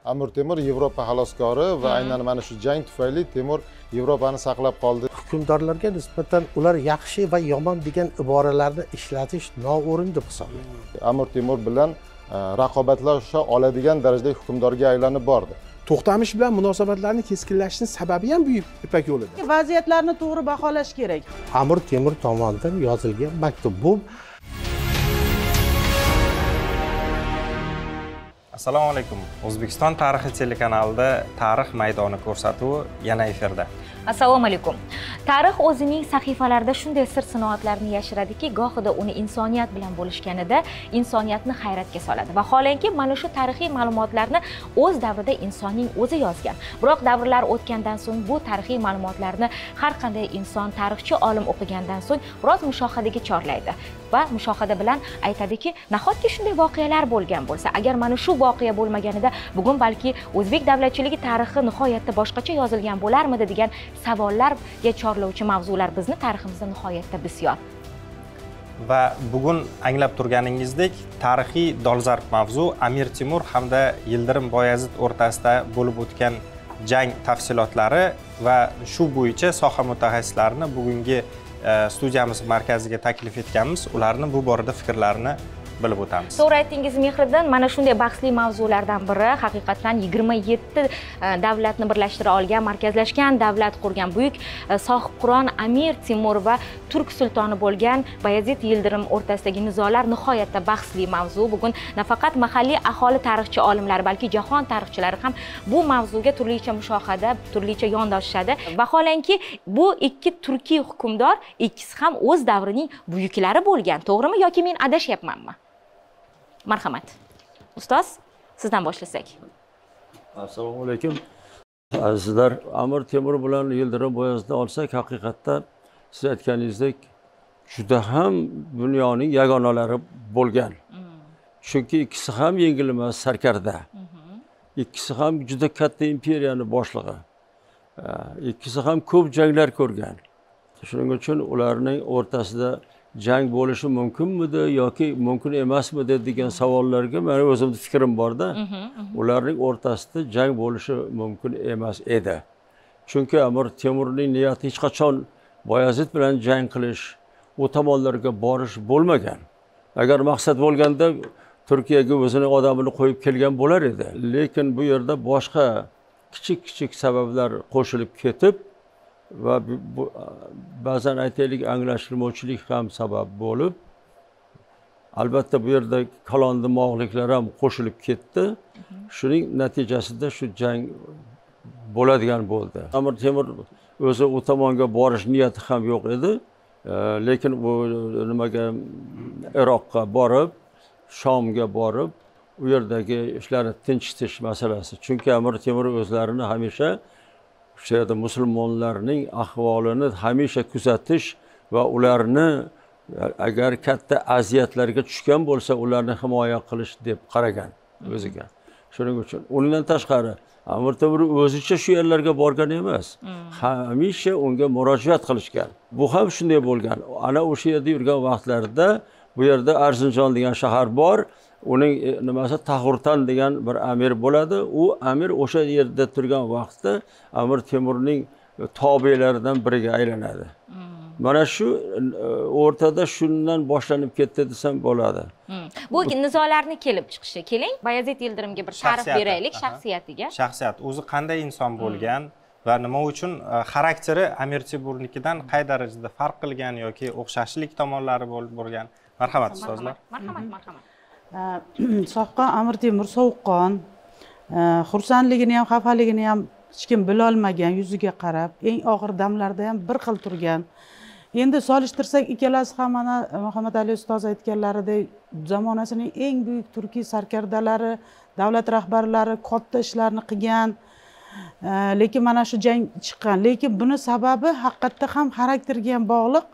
Amir Temur Yevropa xaloskori va aynan mana shu jang tufayli Temur Yevropani saqlab qoldi. Hukmdorlarga nisbatan ular yaxshi va yomon degan iboralarni ishlatish noo'rin deb hisoblayman. Amir Temur bilan raqobatlasha oladigan darajadagi hukmdorga aylanib bordi. To'xtamish bilan munosabatlarni keskinlashishning sababi ham Buyuk Ipak yo'lida. Vaziyatlarni to'g'ri baholash kerak. Amir Temur tomonidan yozilgan maktub bu. Assalomu alaykum. O'zbekiston tarixi telekanalida Tarix maydoni ko'rsatuvi yana efirda. Assalomu alaykum. Tarix o'zining sahifalarida shunday sir-sinoatlarni yashiradiki, gohida uni insoniyat bilan bo'lishganida insoniyatni hayratga soladi. Vaholanki, mana shu tarixiy ma'lumotlarni o'z davrida insonning o'zi yozgan. Biroq davrlar o'tgandan so'ng bu tarixiy ma'lumotlarni har qanday inson, tarixchi olim o'qigandan so'ng biroz mushohadaga chorlaydi va mushohada bilan aytadiki, nahotki shunday voqealar bo'lgan bo'lsa, agar mana shu voqea bo'lmaganida bugun balki o'zbek davlatchiligi tarixi nihoyatda boshqacha yozilgan bo'larmidi degan savollarga chorlovchi mavzular bizni tariximizda nihoyatda bisyor. Va bugun anglab turganingizdek, tarixiy dolzarb mavzu Amir Temur hamda Yildirim Boyazid o'rtasida bo'lib o'tgan jang tafsilotlari va shu bo'yicha soha mutaxassislarini bugungi studiyamiz markaziga taklif etganmiz. Ularni bu borada fikrlarini bilib o'tamiz. To'g'ri aytdingiz Mehriddin, mana shunday bahsli mavzulardan biri haqiqatan 27 davlatni birlashtira olgan, markazlashgan davlat qurgan buyuk sohibqiron Amir Temur va turk sultoni bo'lgan Bayezid Yildirim o'rtasidagi nizolar nihoyatda bahsli mavzu. Bugun nafaqat mahalliy aholi tarixchi olimlari, balki jahon tarixchilari ham bu mavzuga turlicha mushohada, turlicha yondoshishadi. Vaholanki, bu ikki turkiy hukmdor ikkisi ham o'z davrining buyuklari bo'lgan, to'g'rimi yoki men adashyapmanmi? Marhamat. Ustoz, sizdan boshlasak. Assalomu alaykum. Azizlar, Amir Temur bilan Yildirim Boyazidni olsak, haqiqatda siz aytganingizdek juda ham dunyoning yagonalari bo'lgan. Chunki ikkisi ham yengilmas sarkarda. Ikkisi ham juda katta imperiyani boshlig'i. Ikkisi ham ko'p janglar ko'rgan. Shuning uchun ularning o'rtasida jang bo'lishi mumkinmidi yoki mumkin emasmidi degan savollarga meni o'zimning fikrim borda. Ularning o'rtasida jang bo'lishi mumkin emas edi. Chunki Amir Temurning niyati hech qachon Boyazid bilan jang qilish, u tomonlarga borish bo'lmagan. Agar maqsad bo'lganda Turkiyaga o'zini odamini qo'yib kelgan bo'lar edi. Lekin bu yerda boshqa kichik-kichik sabablar qo'shilib ketib va ba'zan aytaylik anglashilmovchilik ham sabab bo'lib, albatta bu yerda kalondimog'liklar ham qo'shilib ketdi. Shuning natijasida shu jang bo'ladigan bo'ldi. Amir Temur o'zi u tomonga borish niyati ham yo'q edi, lekin bu nimaga Iroqqa borib, Shomga borib, u yerdagi ishlarni tinchitish masalasi. Chunki Amir Temur o'zlarini hamisha o'sha yerda musulmonlarning ahvolini hamisha kuzatish va ularni agar katta aziyatlarga tushgan bo'lsa, ularni himoya qilish deb qaragan o'ziga. Shuning uchun undan tashqari Amir Temur o'zicha shu yerlarga borgan emas. Hamisha unga murojaat qilishgan. Bu ham shunday bo'lgan. Ana o'sha yerda yurgan vaqtlarida bu yerda Arzinjon degan shahar bor. Uning nimasi Taxurtan degan bir amir bo'ladi. U amir o'sha yerda turgan vaqtda Amir Temurning tobelaridan biriga aylanadi. Mana shu o'rtada shundan boshlanib ketdi desam bo'ladi. Bu nizolarni kelib chiqishi. Keling, Bayezid Yildirimga bir ta'rif beraylik shaxsiyatiga. Shaxsiyat o'zi qanday inson bo'lgan va nima uchun xarakteri Amir Temurnikidan qay darajada farq qilgan yoki o'xshashlik tomonlari bo'lgan? Marhamat ustozlar. Marhamat, marhamat. Sohibqiron Amir Temur sovuqqon, xursandligini ham xafaligini ham hech kim bilolmagan, yuziga qarab, eng og'ir damlarda ham bir xil turgan. Endi solishtirsak, ikkalasi ham mana Muhammad Ali ustoz aytganlaridek zamonasining eng buyuk turkiy sarkardalari, davlat rahbarlari, katta ishlarni qilgan. Lekin mana shu jang chiqqan. Lekin buni sababi haqiqatda ham xarakterga ham bog'liq.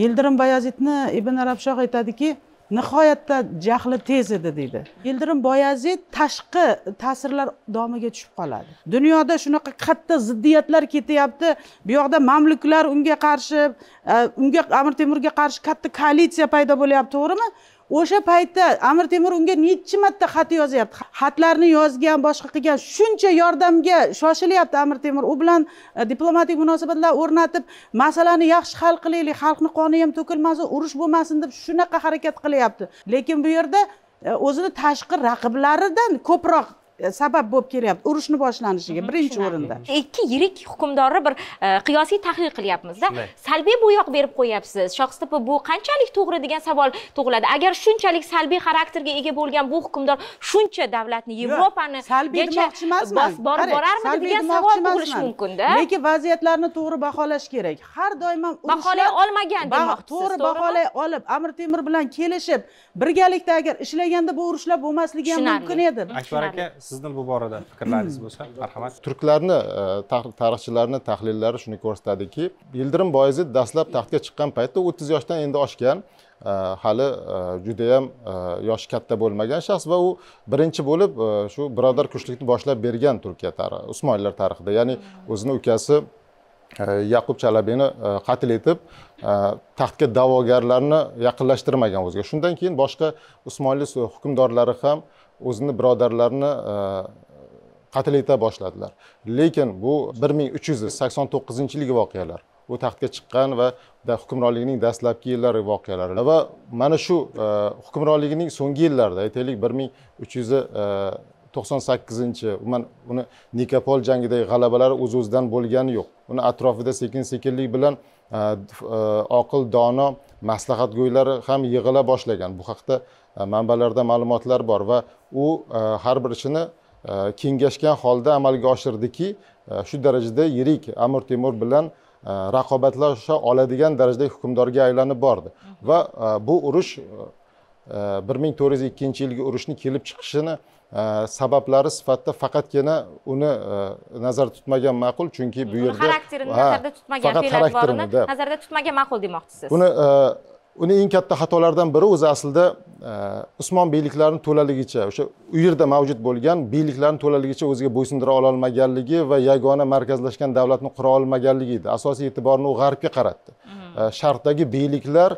Yildirim Boyazidni Ibn Arabshoh aytadiki, nihoyatda jahli tez edi deydi. Yildirim Boyazid tashqi ta'sirlar domiga tushib qoladi. Dunyoda shunaqa katta ziddiyatlar ketyapti. Bu yoqda mamluklar unga qarshi, unga Amir Temurga qarshi katta koalitsiya paydo bo'lyapti, to'g'rimi? O'sha paytda Amir Temur unga necha marta xat yozyapti. Xatlarni yozgan, boshqa qilgan, shuncha yordamga shoshilyapti Amir Temur. U bilan diplomatik munosabatlar o'rnatib, masalani yaxshi hal qilaylik, xalqni qoni ham to'kilmasin, urush bo'lmasin deb shunaqa harakat qilyapti. Lekin bu yerda o'zini tashqi raqiblaridan ko'proq sabab bo'lib kelyapti urushni boshlanishiga birinchi o'rinda. Ikki yirik hukmdorni bir qiyosiy tahlil qilyapmiz-da. Salbiy bo'yoq berib qo'yapsiz. Shohista, bu qanchalik to'g'ri degan savol tug'iladi. Agar shunchalik salbiy xarakterga ega bo'lgan bu hukmdor shuncha davlatni, Yevropani salbiy demoqchi emasman, borib borarmidi degan savol tug'ilishi mumkin-da. Lekin vaziyatlarni to'g'ri baholash kerak. Har doim ham baholay olmagan demoqchisiz. To'g'ri baholay olib, Amir Temur bilan kelishib, birgalikda agar ishlaganda bu urushlar bo'lmasligi ham mumkin edi. Akbar aka, sizni bu borada fikrlaringiz bo'lsa, marhamat. Turklarni tarixchilarni tahlillari shuni ko'rsatadiki, Yildirim Boyazid dastlab taxtga chiqqan paytda 30 yoshdan endi oshgan, hali juda ham yoshi katta bo'lmagan shaxs va u birinchi bo'lib shu birodar kuchlikni boshlab bergan Turkiya tarixi, Usmonlilar tarixida. Ya'ni o'zini ukasi Yaqub Chalabini qatl etib, taxtga da'vogarlarni yaqinlashtirmagan o'ziga. Shundan keyin boshqa Usmonli hukmdorlari ham o'zini birodarlarini qatl eta boshladilar. Lekin bu 1389-yilgi voqealar. U taxtga chiqqan va hukmronligining dastlabki yillari voqealari va mana shu hukmronligining so'nggi yillarida, aytaylik 1398-chi, umuman uni Nikopol jangidagi g'alabalari o'z-o'zidan bo'lgani yo'q. Uni atrofida sekin-sekinlik bilan oqil, dono maslahatgo'ylari ham yig'ila boshlagan. Bu haqda manbalarda ma'lumotlar bor va u har bir ishini kengashgan holda amalga oshirdiki, shu darajada yirik Amir Temur bilan raqobatlasha oladigan darajadagi hukmdorga aylanib bordi. Va bu urush 1402-yilgi urushni kelib chiqishini sabablari sifatida faqatgina uni nazarda tutmagan ma'qul, chunki bu yerda xarakterini nazarda tutmagan, fe'l-atvorini nazarda tutmagan ma'qul demoqchisiz. Uni eng katta xatolardan biri o'zi aslida Usmon beyliklarini to'laligicha, o'sha u yerda mavjud bo'lgan beyliklarni to'laligicha o'ziga bo'ysundira ololmaganligi va yagona markazlashgan davlatni qura olmaganligi edi. Asosiy e'tiborni u g'arbga qaratdi. Sharqdagi beyliklar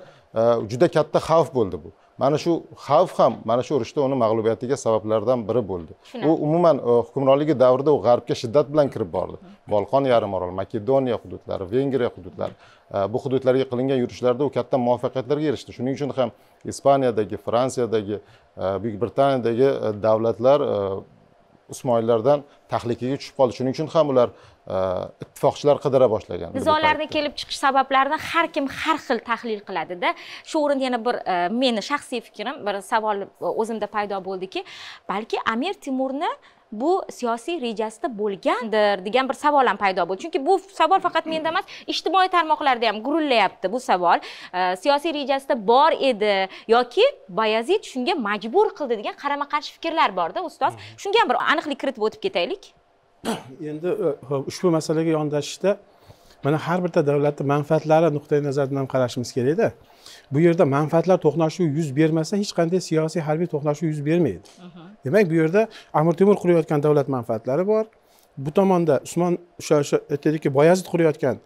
juda katta xavf bo'ldi bu. Mana shu xavf ham mana shu urushda uni mag'lubiyatiga sabablardan biri bo'ldi. U umuman hukmronligi davrida u g'arbga shiddat bilan kirib bordi. Bolqon yarimorol, Makedoniya hududlari, Vengriya hududlari, bu hududlarga qilingan yurishlarda u katta muvaffaqiyatlarga erishdi. Shuning uchun ham Ispaniyadagi, Fransiyadagi, Buyuk Britaniyadagi davlatlar Usmonlilardan tahlikaga tushib qoldi. Shuning uchun ham ular ittifoqchilar qidira boshlagan. Nizolarni kelib chiqish sabablarini har kim har xil tahlil qiladida. Shu o'rinda yana bir meni shaxsiy fikrim, bir savol o'zimda paydo bo'ldiki, balki Amir Temurni bu siyosiy rejasida bo'lgandir degan bir savol ham paydo bo'ldi. Chunki bu savol faqat menda emas, ijtimoiy tarmoqlarda ham gurillayapti bu savol. Siyosiy rejasida bor edi yoki Bayazid shunga majbur qildi degan qarama-qarshi fikrlar bor-da, ustoz. Shunga ham bir aniqlik kiritib o'tib ketaylik. Endi ushbu masalaga yondashishda mana har birta davlatning manfaatlari nuqtai nazaridan ham qarashimiz kerakda. Bu yerda manfaatlar to'qnashuvi yuz bermasa, hech qanday siyosiy harbiy to'qnashuv yuz bermaydi. Demak, bu yerda Amir Temur qurayotgan davlat manfaatlari bor. Bu tomonda Usmon o'sha aytaylikki Boyazid qurayotgan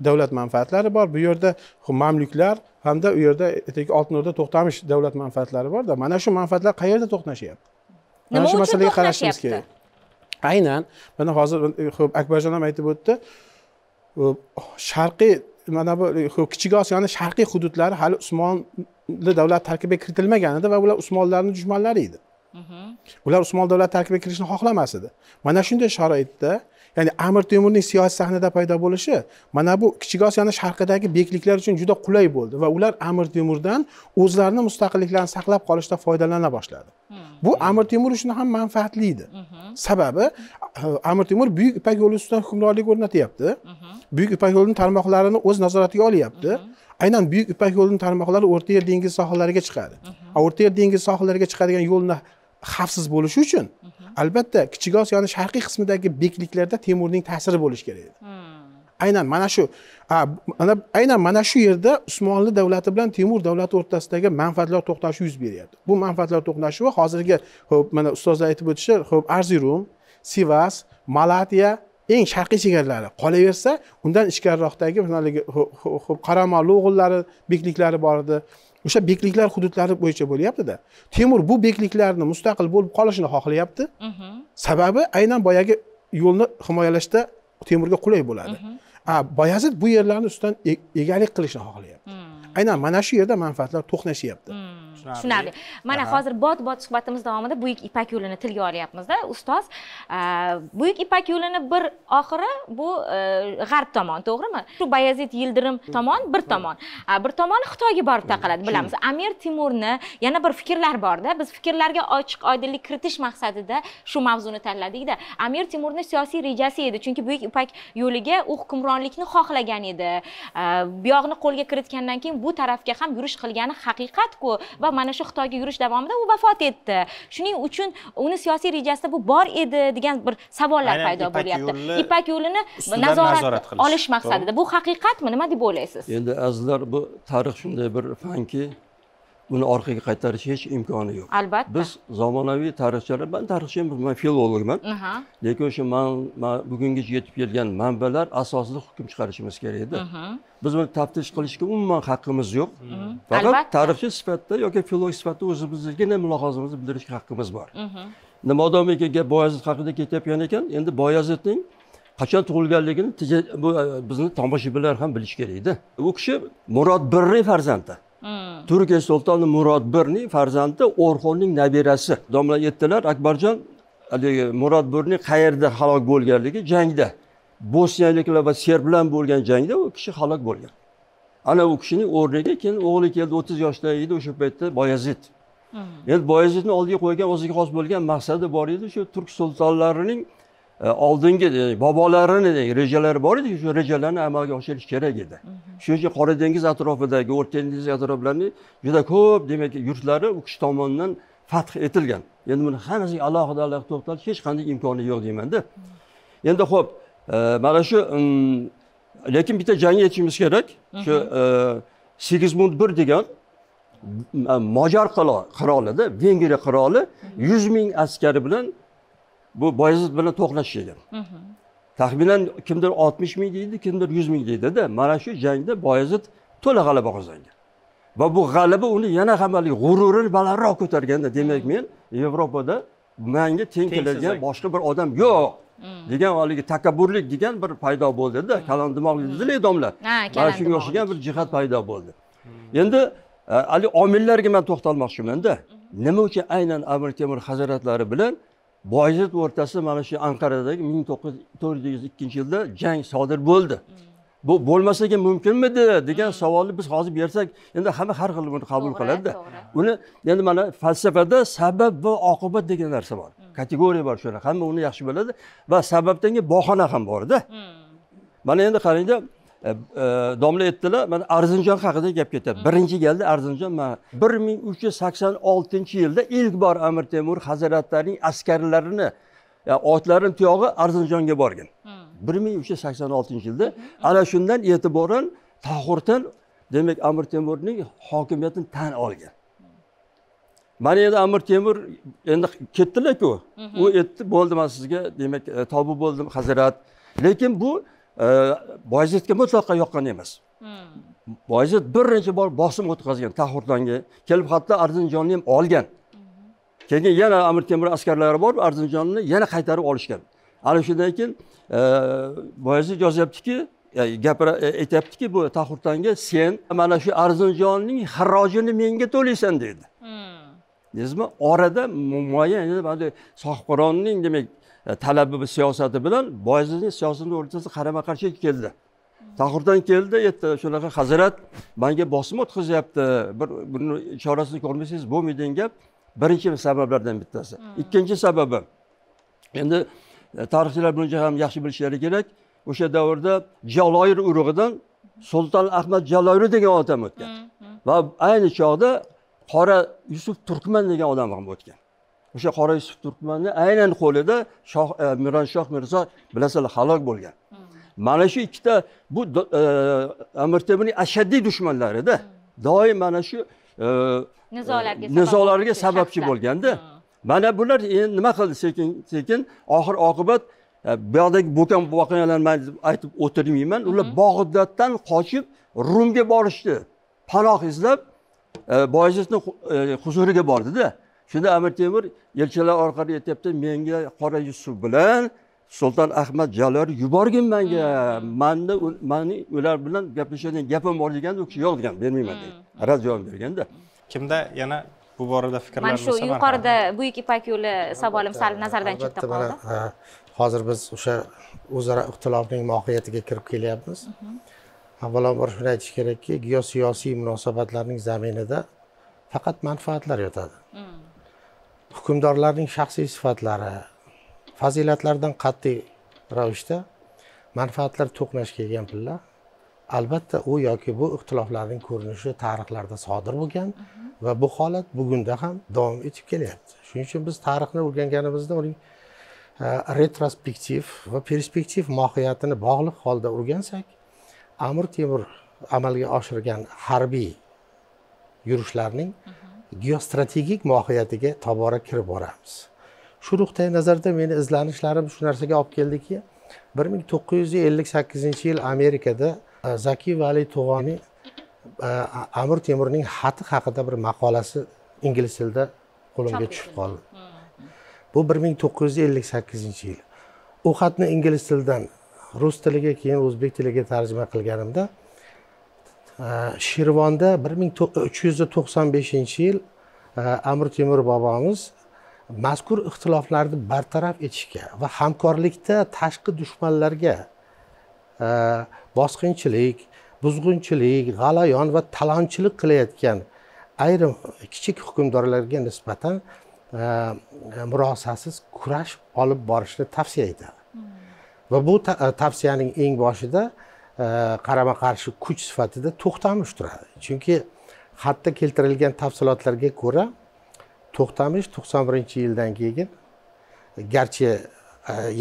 davlat manfaatlari bor. Bu yerda mamluklar hamda u yerda aytaylik Oltin O'rda To'xtamish davlat manfaatlari bor-da. Mana shu manfaatlar qayerda to'qnashyapti? Mana shu masalaga qarashimiz kerak. Aynan mana hozir Akbarjon ham aytib o'tdi. Sharqiy mana bu Kichik Osiyoni sharqiy hududlari hali Usmonli davlat tarkibiga kiritilmagan edi va ular Usmonlarning dushmanlari edi. Ular Usmon davlat tarkibiga kirishni xohlamas edi. Mana shunday sharoitda, ya'ni Amir Temurning siyosiy sahnada paydo bo'lishi mana bu Kichik Osiyoni sharqidagi bekliklar uchun juda qulay bo'ldi va ular Amir Temurdan o'zlarini mustaqilliklarini saqlab qolishda foydalana boshladi. Bu Amir Temur uchun ham manfaatli edi. Sababi Amir Temur Buyuk Ipak yo'li ustidan hukmronlik o'rnatyapti. Buyuk Ipak yo'lining tarmoqlarini o'z nazoratiga olyapti. Aynan Buyuk Ipak yo'lining tarmoqlari O'rta Yer dengizi sohillariga chiqadi. O'rta Yer dengizi sohillariga chiqadigan yo'lni xavfsiz bo'lishi uchun albatta Kichik Osiyoni sharqiy qismidagi bekliklarda Temurning ta'siri bo'lishi kerak edi. Aynan mana shu aynan mana shu yerda Usmonli davlati bilan Temur davlati o'rtasidagi manfaatlar to'qnashuvi yuz beryapti. Bu manfaatlar to'qnashuvi hozirgi xo'p mana ustozlar aytib o'tishi, xo'p Arzirum, Sivas, Malatiya eng sharqiy chegaralari qolaversa, undan ichkariroqdagi haligi xo'p Qaramonli o'g'illari bekliklari bor edi. O'sha bekliklar hududlari bo'yicha bo'lyapti-da. Temur bu bekliklarni mustaqil bo'lib qolishini xohlayapti. Sababi aynan boyagi yo'lni himoyalashda Temurga qulay bo'ladi. Boyazid bu yerlarni ustidan egalik qilishni xohlayapti. Aynan mana shu yerda manfaatlar to'qnashyapti. Tushunarli. Mana hozir bot-bot suhbatimiz davomida Buyuk Ipak yo'lini tilga olyapmiz-da, ustoz. Buyuk Ipak yo'lini bir oxiri bu g'arb tomon, to'g'rimi? Shu Bayazid Yildirim tomon bir tomon. Bir tomoni Xitoyga borib taqaladi, bilamiz. Amir Temurni yana bir fikrlar bor-da. Biz fikrlarga ochiq oydinlik kiritish maqsadida shu mavzuni tanladik-da. Amir Temurni siyosiy rejasi edi, chunki Buyuk Ipak yo'liga u hukmronlikni xohlagan edi. Bu yoqni qo'lga kiritgandan keyin bu tarafga ham yurish qilgani haqiqat-ku va mana shu Xitoyga yurish davomida u vafot etdi. Shuning uchun uni siyosiy rejasida bu bor edi degan bir savollar paydo bo'lyapti. Ipak yo'lini nazorat olish maqsadida. Bu haqiqatmi? Nima deb o'ylaysiz? Endi azizlar, bu tarix shunday bir fanki, uni orqaga qaytarish hech imkoni yo'q. Albatta. Biz zamonaviy tarixchilar, men tarixchi emasman, men filologman. Lekin o'sha bugungacha yetib kelgan manbalar asosida hukm chiqarishimiz kerak edi. Biz buni taftish qilishga umuman haqqimiz yo'q. Faqat tarixchi sifatida yoki filolog sifatida o'zimizgina mulohazamizni bildirishga haqqimiz bor. Nima modomiki gap Boyazid haqida ketayotgan ekan, endi Boyazidning qachon tug'ilganligini bu bizni tomoshabinlar ham bilish kerak edi. U kishi Murod I farzandi. Turkiya sultoni Murod I farzandi, Orxonning nabirasi. Domla aytdilar, Akbarjon, haligi Murod I qayerda halok bo'lganligi jangda. Bosniyaliklar va serblar bo'lgan jangda u kishi halok bo'lgan. Ana u kishining o'rniga keyin o'g'li keldi, 30 yoshda edi o'sha paytda Boyazid. Endi Boyazidni oldiga qo'ygan o'ziga xos bo'lgan maqsadi bor edi, shu turk sultonlarining oldingi bobolarini rejalari bor edi, shu rejalarni amalga oshirish kerak edi. Shuning uchun Qora dengiz atrofidagi, O'rta dengiz atroflarining juda ko'p, demak, yurtlari u kishi tomonidan fath etilgan. Endi buni hammasiga alohida alohida to'xtalish hech qanday imkoni yo'q deymanda. Endi xo'p, mana shu lekin bitta jangga yetishimiz kerak. Shu Sigismund I degan Mojar qirolida, Vengriya qiroli 100 ming askari bilan bu Boyazid bilan to'qnashgan. Taxminan kimdir 60 ming deydi, kimdir 100 ming deydi-da. Mana shu jangda Boyazid to'la g'alaba qozongan. Va bu g'alaba uni yana ham haligi g'ururini balandroq ko'targanda, demak men Yevropada menga teng keladigan boshqa bir odam yo'q degan haligi takabburlik degan bir paydo bo'ldi-da. Kalon dimog'li dedilar domla. Mana shunga o'xshagan bir jihat paydo bo'ldi. Endi hali omillarga men to'xtalmoqchiman-da. Nima uchun aynan Amir Temur hazratlari bilan Boyazid o'rtasida mana shu Anqaradagi 1402-yilda jang sodir bo'ldi. Bu bo'lmasligi mumkinmidi degan savolni biz hozir bersak, endi hamma har xil buni qabul qiladi-da. Uni endi mana falsafada sabab va oqibat degan narsa bor. Kategoriya bor shuni, hamma uni yaxshi biladi va sababdan keyin bahona ham bor-da. Mana endi qarangda, domla aytdilar, mana Arzinjon haqida gap ketyapti. Birinchi galda Arzinjon 1386-yilda ilk bor Amir Temur hazratlarining askarlarini, otlarini tuyog'i Arzinjonga borgan. 1386-yilda ana shundan e'tiboran Tohurtan, demak, Amir Temurning hokimiyatini tan olgan. Mana endi Amir Temur endi ketdilar-ku. U aytdi, bo'ldi, men sizga demak tobi bo'ldim hazrat. Lekin bu Boyazidga mutlaqo yoqqan emas. Boyazid bir necha bor bosim o'tkazgan Tohurtonga, kelib hatto Arzinjonni ham olgan. Keyin yana Amir Temur askarlari borib Arzinjonni yana qaytarib olishgan. Ana shundan keyin Boyazid yozyaptiki, aytyaptiki bu Tohurtonga, sen mana shu Arzinjonning xarojini menga to'laysan dedi. Deysizmi? Orada muayyan mana Sohibqironning demak talabi va siyosati bilan Boyazidning siyosatining o'rtasida qarama-qarshilik keldi. Tohurdan keldi, aytdi, shunaqa hazrat menga bosim o'tkazyapti, bir buni chorasini ko'rmasangiz bo'lmaydi degan gap birinchi sabablardan bittasi. Ikkinchi sababi, endi tarixchilar buni ham yaxshi bilishlari kerak. O'sha davrda Jaloyir urug'idan Sulton Ahmad Jaloyir degan odam o'tgan. Va ayni chog'da Qora Yusuf Turkman degan odam ham o'tgan. O'sha Qora Yusuf Turkmanni aynan qo'lida Shoh Miron Shoh Mirzo bilasizlar halok bo'lgan. Mana shu ikkita bu Amir Temurning ashaddiy dushmanlarida doim mana shu nizolarga sababchi bo'lganda. Mana bular endi nima qildi sekin sekin oxir oqibat bu yoqdagi bo'lgan voqealarni men aytib o'tirmayman. Ular Bag'doddan qochib Rumga borishdi. Panoh izlab Boyazidni huzuriga bordi-da. Shunda Amir Temur elchilar orqali aytyapti, menga Qora Yusuf bilan Sulton Ahmad Jalor yuborgin menga. Mani ular bilan gaplashadigan gapim bor deganda, u kishi yo'q degan, bermayman degan. Rad javob berganda. Kimda yana bu borada fikrlar bo'lsa? Mana shu yuqorida Buyuk Ipak yo'li savolim sal nazardan chetda qoldi. Hozir biz o'sha o'zaro ixtilofning mohiyatiga kirib kelyapmiz. Avvalambor shuni aytish kerakki, geosiyosiy munosabatlarning zaminida faqat manfaatlar yotadi. Hukmdorlarning shaxsiy sifatlari, fazilatlardan qat'iy ravishda manfaatlar to'qnash kelgan pilla albatta u yoki bu ixtiloflarning ko'rinishi tarixlarda sodir bo'lgan va bu holat bugunda ham davom etib kelyapti. Shuning uchun biz tarixni o'rganganimizda uning retrospektiv va perspektiv mohiyatini bog'liq holda o'rgansak, Amir Temur amalga oshirgan harbiy yurishlarning geostrategik mohiyatiga tobora kirib boramiz. Shu nuqtai nazarda meni izlanishlarim shu narsaga olib keldiki, 1958-yil Amerikada Zaki Vali To'g'oniy Amir Temurning xati haqida bir maqolasi ingliz tilida qo'limga tushib qoldi. Bu 1958-yil. U xatni ingliz tilidan rus tiliga, keyin o'zbek tiliga tarjima qilganimda Shirvonda 1395-yil Amir Temur bobomiz mazkur ixtiloflarni bartaraf etishga va hamkorlikda tashqi dushmanlarga bosqinchilik, buzg'unchilik, g'alayon va talonchilik qilayotgan ayrim kichik hukmdorlarga nisbatan murosasiz kurash olib borishni tavsiya etadi. Va bu tavsiyaning eng boshida qarama-qarshi kuch sifatida To'xtamish turadi. Chunki xatda keltirilgan tafsilotlarga ko'ra To'xtamish 91-yildan keyin garchi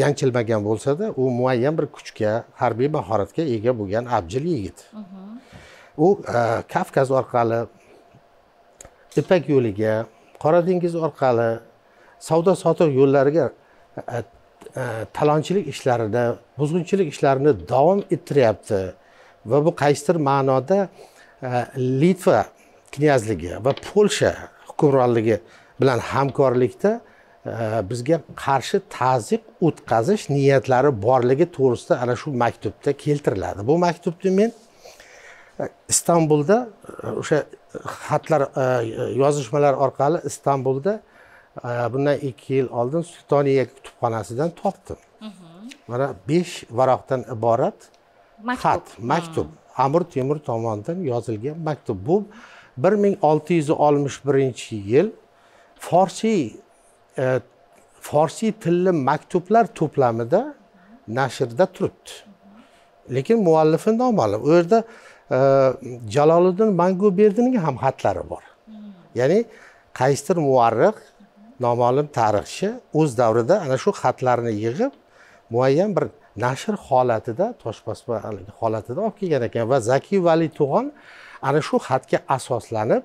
yanchilmagan bo'lsa-da, u muayyan bir kuchga, harbiy mahoratga ega bo'lgan abjil yigit. U Kavkaz orqali Ipak yo'liga, Qora dengiz orqali savdo-sotiq yo'llariga talonchilik ishlarini, buzg'unchilik ishlarini davom ettiryapti va bu qaysidir ma'noda Litva knyazligi va Polsha hukmronligi bilan hamkorlikda bizga qarshi ta'ziq o'tkazish niyatlari borligi to'g'risida ana shu maktubda keltiriladi. Bu maktubni men Istanbulda o'sha xatlar, yozishmalar orqali Istanbulda bundan 2 yil oldin Sultoniya kutubxonasidan topdim. Mana 5 varaqdan iborat xat, maktub. Amir Temur tomonidan yozilgan maktub. Bu 1661-yil farsiy tilli maktublar to'plamida nashrda turibdi. Lekin muallifi noma'lum. U yerda Jaloliddin Manguberdining ham xatlari bor. Ya'ni qaysidir muvarrix, noma'lum tarixchi o'z davrida ana shu xatlarni yig'ib muayyan bir nashr holatida, toshbosma holatida olib kelgan ekan va Zaki Vali To'g'on ana shu xatga asoslanib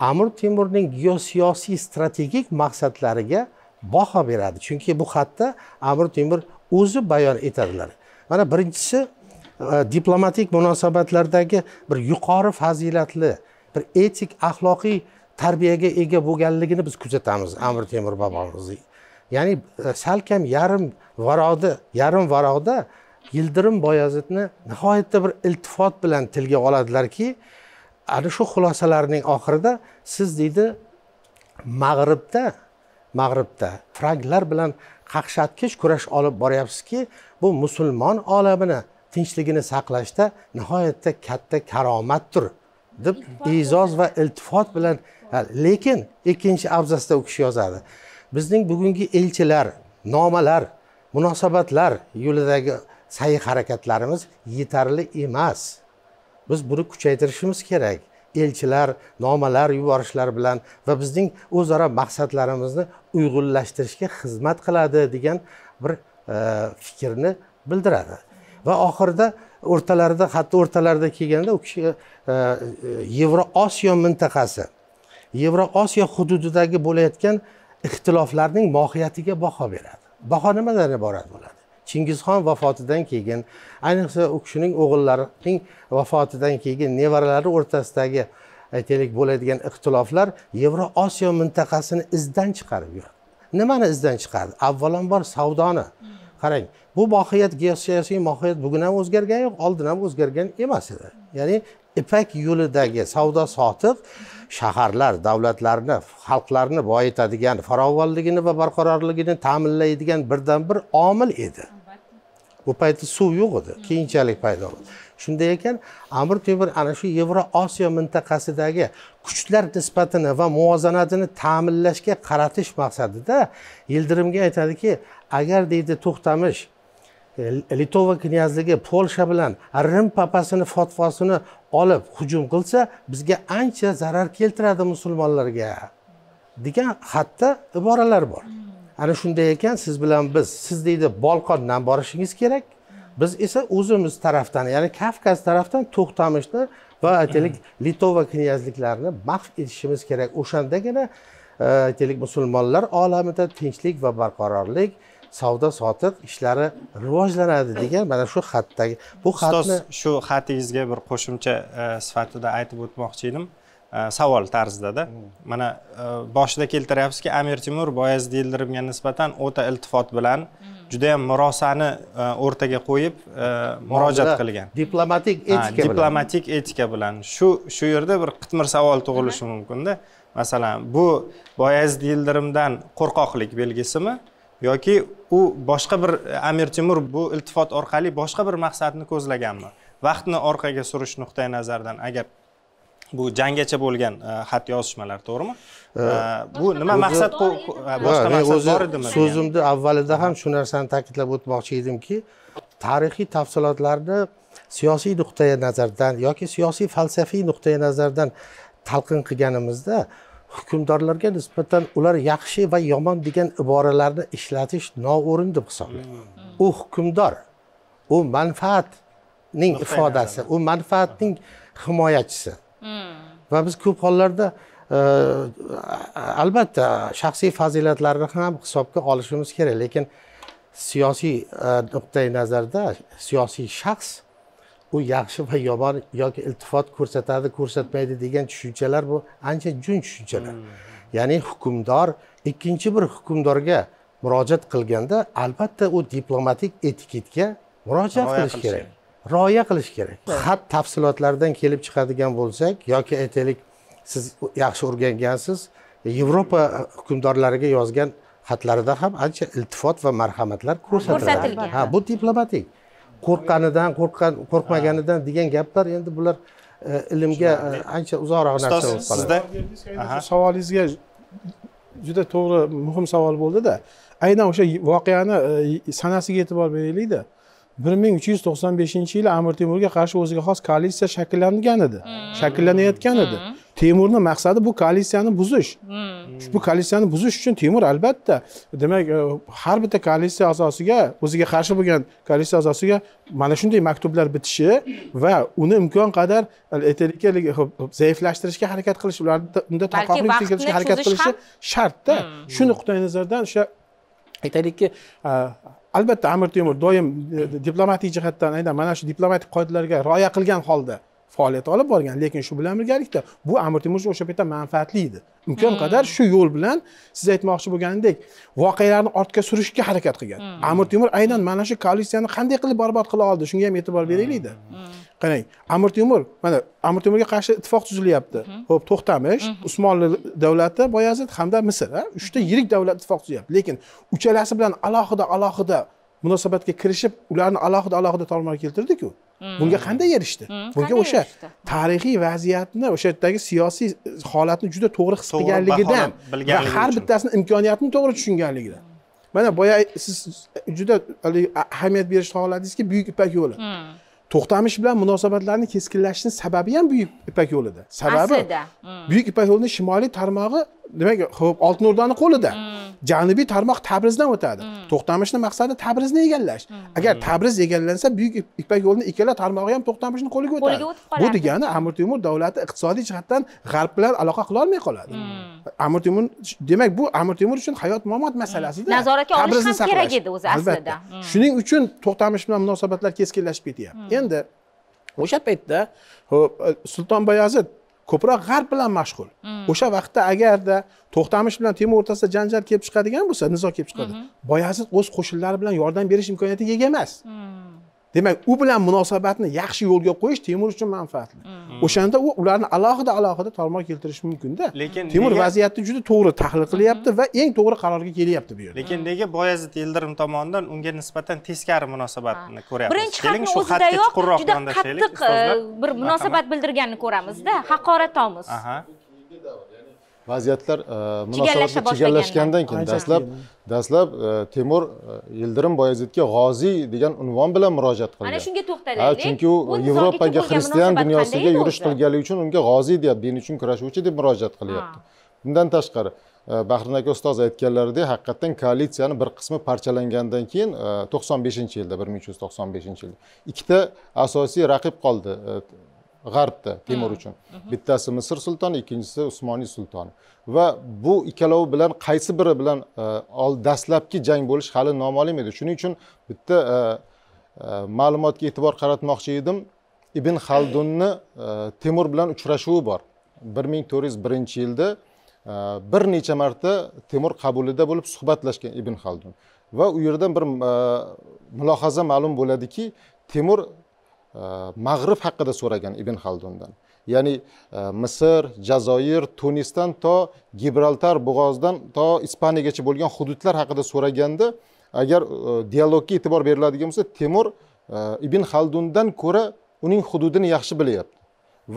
Amir Temurning geosiyosiy strategik maqsadlariga baho beradi. Chunki bu xatda Amir Temur o'zi bayon etadilar. Mana birinchisi diplomatik munosabatlardagi bir yuqori fazilatli, bir etik axloqiy tarbiyaga ega bo'lganligini biz kuzatamiz Amir Temur bobomizni. Ya'ni salkam yarim varoqda Yildirim Boyazidni nihoyatda bir iltifot bilan tilga oladilarki, ana shu xulosalarning oxirida siz deydi Mag'ribda franklar bilan qaqshatqich kurash olib boryapsizki, bu musulmon olamini tinchligini saqlashda nihoyatda katta karomatdir deb e'zoz va iltifot bilan. Lekin ikkinchi abzasda u kishi yozadi: bizning bugungi elchilar, nomalar, munosabatlar yo'lidagi sa'y harakatlarimiz yetarli emas. Biz buni kuchaytirishimiz kerak. Elchilar, nomalar yuborishlar bilan va bizning o'zaro maqsadlarimizni uyg'unlashtirishga xizmat qiladi degan bir fikrni bildiradi. Va oxirida o'rtalarida, hatto o'rtalarida kelganda u kishi Yevroosiyo mintaqasi, Yevroosiyo hududidagi bo'layotgan ixtiloflarning mohiyatiga baho beradi. Baho nimadan iborat bo'ladi? Chingizxon vafotidan keyin, ayniqsa u kishining o'g'illarining vafotidan keyin nevaralari o'rtasidagi aytaylik bo'ladigan ixtiloflar Yevroosiyo mintaqasini izdan chiqarib yuradi. Nimani izdan chiqardi? Avvalambor savdoni. Qarang, bu mohiyat, geosiyosiy mohiyat bugun ham o'zgargani yo'q, oldin ham o'zgargan emas edi. Ya'ni Ipak yo'lidagi savdo sotiq shaharlar, davlatlarni, xalqlarni boyitadigan, farovonligini va barqarorligini ta'minlaydigan birdan-bir omil edi. Bu paytda suv yo'q edi, keyinchalik paydo bo'ldi. Shunday ekan, Amir Temur ana shu Yevroosiyo mintaqasidagi kuchlar nisbatini va muvozanatini ta'minlashga qaratish maqsadida Yildirimga aytadiki, agar deydi To'xtamish Litova knyazligi Polsha bilan Rim papasini fatvosini olib hujum qilsa, bizga ancha zarar keltiradi musulmonlarga degan xatda iboralar bor. Ana shunday ekan, siz bilan biz, siz deydi Bolqondan borishingiz kerak, biz esa o'zimiz tarafdan, ya'ni Kavkaz tarafdan To'xtamishni va aytaylik Litova knyazliklarini mahv etishimiz kerak. O'shandagina aytaylik musulmonlar olamida tinchlik va barqarorlik, savdo sotiq ishlari rivojlanadi degan mana shu xatdagi bu xatni, shu xatingizga bir qo'shimcha sifatida aytib o'tmoqchi edim. Savol tarzida-da. Mana boshida keltiryapsizki, Amir Temur Boyazid Yildirimga nisbatan o'ta iltifot bilan juda ham murosani o'rtaga qo'yib murojaat qilgan. Diplomatik etika bilan. Diplomatik etika bilan. Shu yerda bir qitmir savol tug'ilishi mumkin-da. Masalan, bu Boyazid Yildirimdan qo'rqoqlik belgisimi yoki u boshqa bir Amir Temur bu iltifot orqali boshqa bir maqsadni ko'zlaganmi? Vaqtni orqaga surish nuqtai nazaridan agar bu janggacha bo'lgan xat yozishmalar, to'g'rimi? Bu nima maqsad, boshqa maqsad bor edimi? So'zimni avvalida ham shu narsani ta'kidlab o'tmoqchi edimki, tarixiy tafsilotlarni siyosiy nuqtai nazardan yoki siyosiy falsafiy nuqtai nazardan talqin qilganimizda hukmdorlarga nisbatan ular yaxshi va yomon degan iboralarni ishlatish noo'rin deb hisoblayman. U hukmdor, u manfaatning ifodasi, u manfaatning himoyachisi. Va biz ko'p hollarda albatta shaxsiy fazilatlarni ham hisobga olishimiz kerak, lekin siyosiy nuqtai nazarda siyosiy shaxs u yaxshi va yomon yoki iltifot ko'rsatadi, ko'rsatmaydi degan tushunchalar bu ancha jun tushunchalar. Ya'ni hukmdor ikkinchi bir hukmdorga murojaat qilganda albatta u diplomatik etiketga murojaat qilish kerak, rioya qilish kerak. Xat tafsilotlaridan kelib chiqadigan bo'lsak yoki aytaylik siz yaxshi o'rgangansiz, Yevropa hukmdorlariga yozgan xatlarida ham ancha iltifot va marhamatlar ko'rsatilgan. Ha, bu diplomatik. Qo'rqqanidan, qo'rqmaganidan degan gaplar endi bular ilmga ancha uzoqroq narsa bo'lib qoladi. Sizda savolingizga juda to'g'ri, muhim savol bo'ldi-da. Aynan o'sha voqeani sanasiga e'tibor beraylik-da. 1395-yili Amir Temurga qarshi o'ziga xos koalitsiya shakllangan edi. Shakllanayotgan edi. Temurning maqsadi bu koalitsiyani buzish. Bu koalitsiyani buzish uchun Temur albatta, demak, har bitta koalitsiya a'zosiga, o'ziga qarshi bo'lgan koalitsiya a'zosiga mana shunday maktublar bitishi va uni imkon qadar aytaylik, zaiflashtirishga harakat qilish, ularni unda tarqoqlik keltirishga harakat qilishi shartda. Shu nuqtai nazardan o'sha aytaylikki, albatta Amir Temur doim diplomatik jihatdan aynan mana shu diplomatik qoidalarga rioya qilgan holda faoliyat olib borgan, lekin shu bilan birgalikda bu Amir Temur uchun o'sha paytda manfaatli edi. Imkon qadar shu yo'l bilan siz aytmoqchi bo'lganingdek voqealarni ortga surishga harakat qilgan. Amir Temur aynan mana shu koalitsiyani qanday qilib barbod qila oldi, shunga ham e'tibor beraylik-da. Qarang, Amir Temur, mana Amir Temurga qarshi ittifoq tuzilyapti. Xo'p, To'xtamish, Usmonli davlati, Boyazid hamda Misr, uchta yirik davlat ittifoq tuzyapti. Lekin uchalasi bilan alohida munosabatga kirishib, ularni alohida tormor keltirdi-ku. Bunga qanday erishdi? Bunga o'sha tarixiy vaziyatni, o'sha yerdagi siyosiy holatni juda to'g'ri his qilganligidan va har bittasini imkoniyatini to'g'ri tushunganligidan. Mana boya siz juda ahamiyat berishni xohladingizki, Buyuk Ipak yo'li. To'xtamish bilan munosabatlarni keskinlashishining sababi ham Buyuk Ipak yo'lida. Sababi Buyuk Ipak yo'lining shimoliy tarmog'i, demak, xo'p, Oltin O'rdaning qo'lida. Janubiy tarmoq Tabrizdan o'tadi. To'xtamishning maqsadi Tabrizni egallash. Agar Tabriz egallansa, Buyuk Ipak yo'lining ikkala tarmog'i ham To'xtamishning qo'liga o'tadi. Bu degani Amir Temur davlati iqtisodiy jihatdan G'arb bilan aloqa qila olmay qoladi. Amir Temur, demak, bu Amir Temur uchun hayot mamot masalasida. Nazoratga olish ham kerak edi o'zi aslida. Shuning uchun To'xtamish bilan munosabatlar keskinlashib ketyapti. Endi o'sha paytda Sulton Boyazid ko'proq g'arb bilan mashg'ul. O'sha vaqtda agarda To'xtamish bilan Temur o'rtasida janjal kelib chiqadigan bo'lsa, nizo kelib chiqadi. Boyazid o'z qo'shinlari bilan yordam berish imkoniyatiga ega emas. Demak, u bilan munosabatni yaxshi yo'lga qo'yish Temur uchun manfaatli. O'shanda u ularni alohida tormoq keltirishi mumkin-da. Temur vaziyatni juda to'g'ri tahlil qilyapti va eng to'g'ri qarorga kelyapti bu yerda. Lekin nega Boyazid Yildirim tomonidan unga nisbatan teskari munosabatni ko'ryapmiz? Birinchi xatni o'zidayoq juda qattiq bir munosabat bildirganini ko'ramizda, haqoratomuz. Vaziyatlar munosabatlar chigallashgandan keyin dastlab Temur Yildirim Boyazidga g'oziy degan unvon bilan murojaat qilgan. Ana shunga to'xtalaylik. Chunki u Yevropaga xristian dunyosiga yurish qilganligi uchun unga g'oziy deyapti, din uchun kurashuvchi deb murojaat qilyapti. Bundan tashqari Bahriddin aka ustoz aytganlaridek, haqiqatan koalitsiyani bir qismi parchalangandan keyin 95-yilda, 1395-yilda ikkita asosiy raqib qoldi G'arbda Temur uchun. Bittasi Misr sultoni, ikkinchisi Usmoniy sultoni. Va bu ikkalovi bilan qaysi biri bilan dastlabki jang bo'lish hali noma'lum edi. Shuning uchun bitta ma'lumotga e'tibor qaratmoqchi edim. Ibn Xaldunni Temur bilan uchrashuvi bor. 1401-yilda bir necha marta Temur qabulida bo'lib suhbatlashgan Ibn Xaldun. Va u yerdan bir mulohaza ma'lum bo'ladiki, Temur Mag'rib haqida so'ragan Ibn Xaldundan. Ya'ni Misr, Jazoir, Tunisdan to Gibraltar bo'g'ozidan to Ispaniyagacha bo'lgan hududlar haqida so'raganda, agar dialogga e'tibor beriladigan bo'lsa, Temur Ibn Xaldundan ko'ra uning hududini yaxshi bilyapti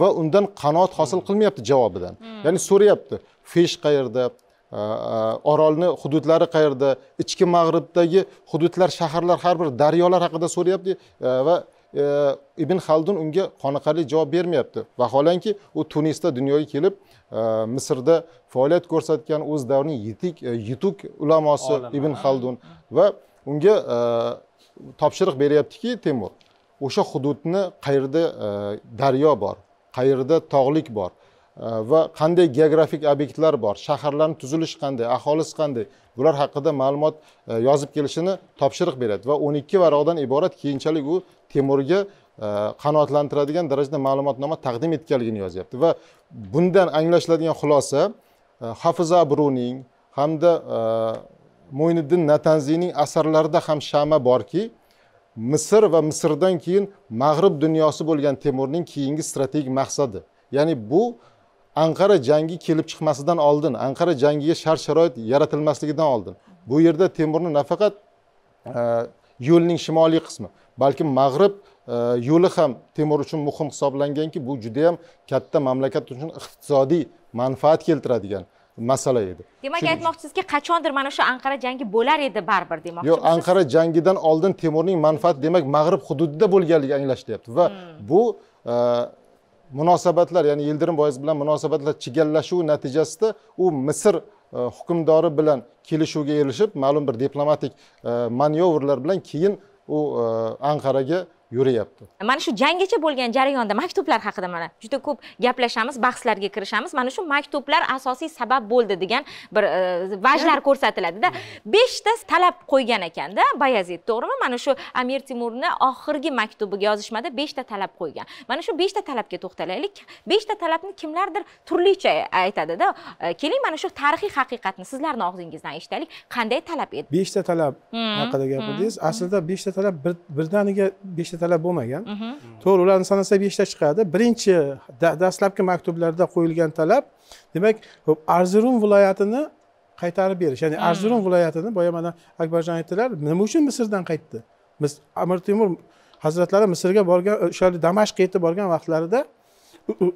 va undan qanoat hosil qilmayapti javobidan. Ya'ni so'rayapti, Fesh qayerda, Orolni hududlari qayerda, ichki Mag'ribdagi hududlar, shaharlar, har bir daryolar haqida so'rayapti va Ibn Xaldun unga qoniqarli javob bermayapti. Vaholanki u Tunisda dunyoga kelib, Misrda faoliyat ko'rsatgan o'z davrining yetuk ulamosi Ibn Xaldun va unga topshiriq beryaptiki Temur, o'sha hududni qayerda daryo bor, qayerda tog'lik bor va qanday geografik obyektlar bor, shaharlarning tuzilishi qanday, aholisi qanday, bular haqida ma'lumot yozib kelishini topshiriq beradi va 12 varaqdan iborat keyinchalik u Temurga qanoatlantiradigan darajada ma'lumotnoma taqdim etganligini yozyapti. Va bundan anglashiladigan xulosa, Hafiz Abruning hamda Mo'yniddin Natanziyning asarlarida ham shama borki, Misr va Misrdan keyin Mag'rib dunyosi bo'lgan Temurning keyingi strategik maqsadi, ya'ni bu Anqara jangi kelib chiqmasidan oldin, Anqara jangiga shart-sharoit yaratilmasligidan oldin bu yerda Temurni nafaqat yo'lning shimoliy qismi, balki Mag'rib yo'li ham Temur uchun muhim hisoblanganki, bu juda ham katta mamlakat uchun iqtisodiy manfaat keltiradigan masala edi. Demak, aytmoqchisizki, qachondir mana shu Anqara jangi bo'lar edi baribir demoqchisiz. Yo'q, Anqara jangidan oldin Temurning manfaati demak Mag'rib hududida bo'lganligi anglashilyapti va bu munosabatlar, ya'ni Yildirim Boyazid bilan munosabatlar chigallashuvi natijasida u Misr hukmdori bilan kelishuvga erishib, ma'lum bir diplomatik manyovrlar bilan keyin u Anqaraga yuriyapti. Mana shu janggacha bo'lgan jarayonda maktublar haqida mana juda ko'p gaplashamiz, bahslarga kirishamiz. Mana shu maktublar asosiy sabab bo'ldi degan bir vajlar ko'rsatiladida. 5 ta talab qo'ygan ekanda Bayazid, to'g'rimi? Mana shu Amir Temurni oxirgi maktubiga yozishmada 5 ta talab qo'ygan. Mana shu 5 ta talabga to'xtalaylik. 5 ta talabni kimlardir turlicha aytadi-da. Keling, mana shu tarixiy haqiqatni sizlarning og'zingizdan eshitaylik. Qanday talab edi? 5 ta talab haqida gapirdingiz. Aslida 5 ta talab birdaniga 5 ta talab bo'lmagan. To'g'ri, ularni sanasa 5 ta chiqadi. Birinchi dastlabki maktublarda qo'yilgan talab, demak, Arzirum viloyatini qaytarib berish. Ya'ni Arzirum viloyatini boya mana Akbarjon aytdilar, nima uchun Misrdan qaytdi? Amir Temur hazratlari Misrga borgan, o'sha Damashqqa yetib borgan vaqtlarida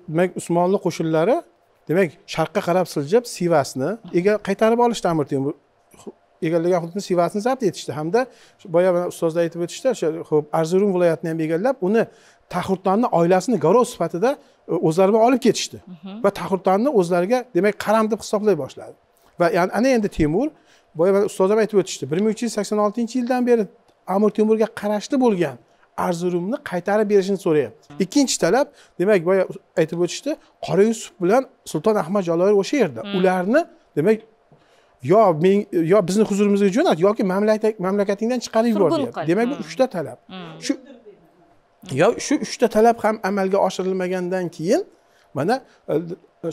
demak Usmonli qo'shinlari demak sharqqa qarab siljib Sivasni qaytarib olishdi. Amir Temur egallagan hududni Sivasni zabt etishdi hamda boya mana ustozlar aytib o'tishdi, o'sha xo'p Arzirum viloyatini ham egallab, uni Taxurtonni oilasini garov sifatida o'zlari bilan olib ketishdi va Taxurtonni o'zlariga demak qaram deb hisoblay boshladi. Va ya'ni ana endi Temur, boya mana ustoz ham aytib o'tishdi, 1386-yildan beri Amir Temurga qarashli bo'lgan Arzurumni qaytarib berishini so'rayapti. Ikkinchi talab, demak boya aytib o'tishdi, Qora Yusuf bilan Sulton Ahmad Jaloir o'sha yerda. Ularni demak yo men yo bizni huzurimizga jo'nat yoki mamlakatingdan chiqarib yubor deyapti. Demak bu 3 ta talab. Shu yo shu 3 ta talab ham amalga oshirilmagandan keyin Mana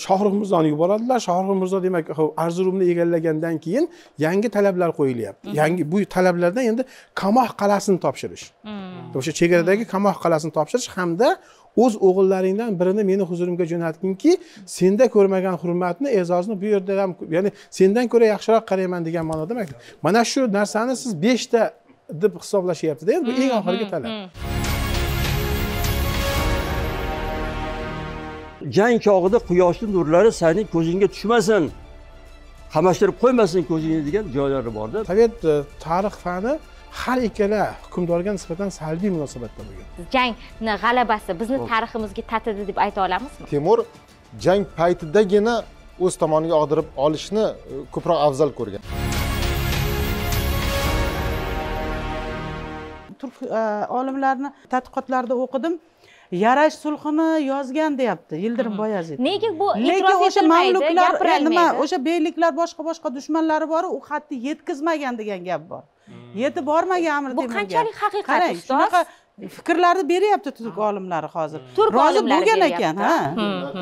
Shohrux Mirzoni yuboradilar. Shohrux Mirzo demak Arzurumni egallagandan keyin yangi talablar qo'yilyapti. Yangi bu talablardan endi Kamoh qal'asini topshirish. O'sha chegaradagi Kamoh qal'asini topshirish hamda o'z o'g'illaringdan birini meni huzurimga jo'natginki, senda ko'rmagan hurmatni, e'zozni bu yerda ham, ya'ni sendan ko'ra yaxshiroq qarayman degan ma'noda. Mana shu narsani siz 5 ta deb hisoblashyapti-da, bu eng oxirgi talab. Jang chog'ida quyoshning nurlari sening ko'zingga tushmasin, qamashtirib qo'ymasin ko'zingni degan joylari borda. Sovet tarix fani har ikkala hukmdorga nisbatan salbiy munosabatda bo'lgan. Jangni g'alabasi bizni tariximizga tatidi deb ayta olamizmi? Temur jang paytidagina o'z tomoniga og'dirib olishni ko'proq afzal ko'rgan. Turk olimlarini tadqiqotlarida o'qidim. Yarash sulhini yozgan deyapti Yildirim Boyazid. Nega bu e'tirof etilmaydi, gapirilmaydi? Nima, o'sha beyliklar boshqa dushmanlari bor, u xatni yetkazmagan degan gap bor. Yetib bormagan Amir Temurga. Bu qanchalik haqiqat, qarang, ustoz? Shunaqa fikrlarni beryapti turk olimlari hozir. Rozi bo'lgan ekan, ha.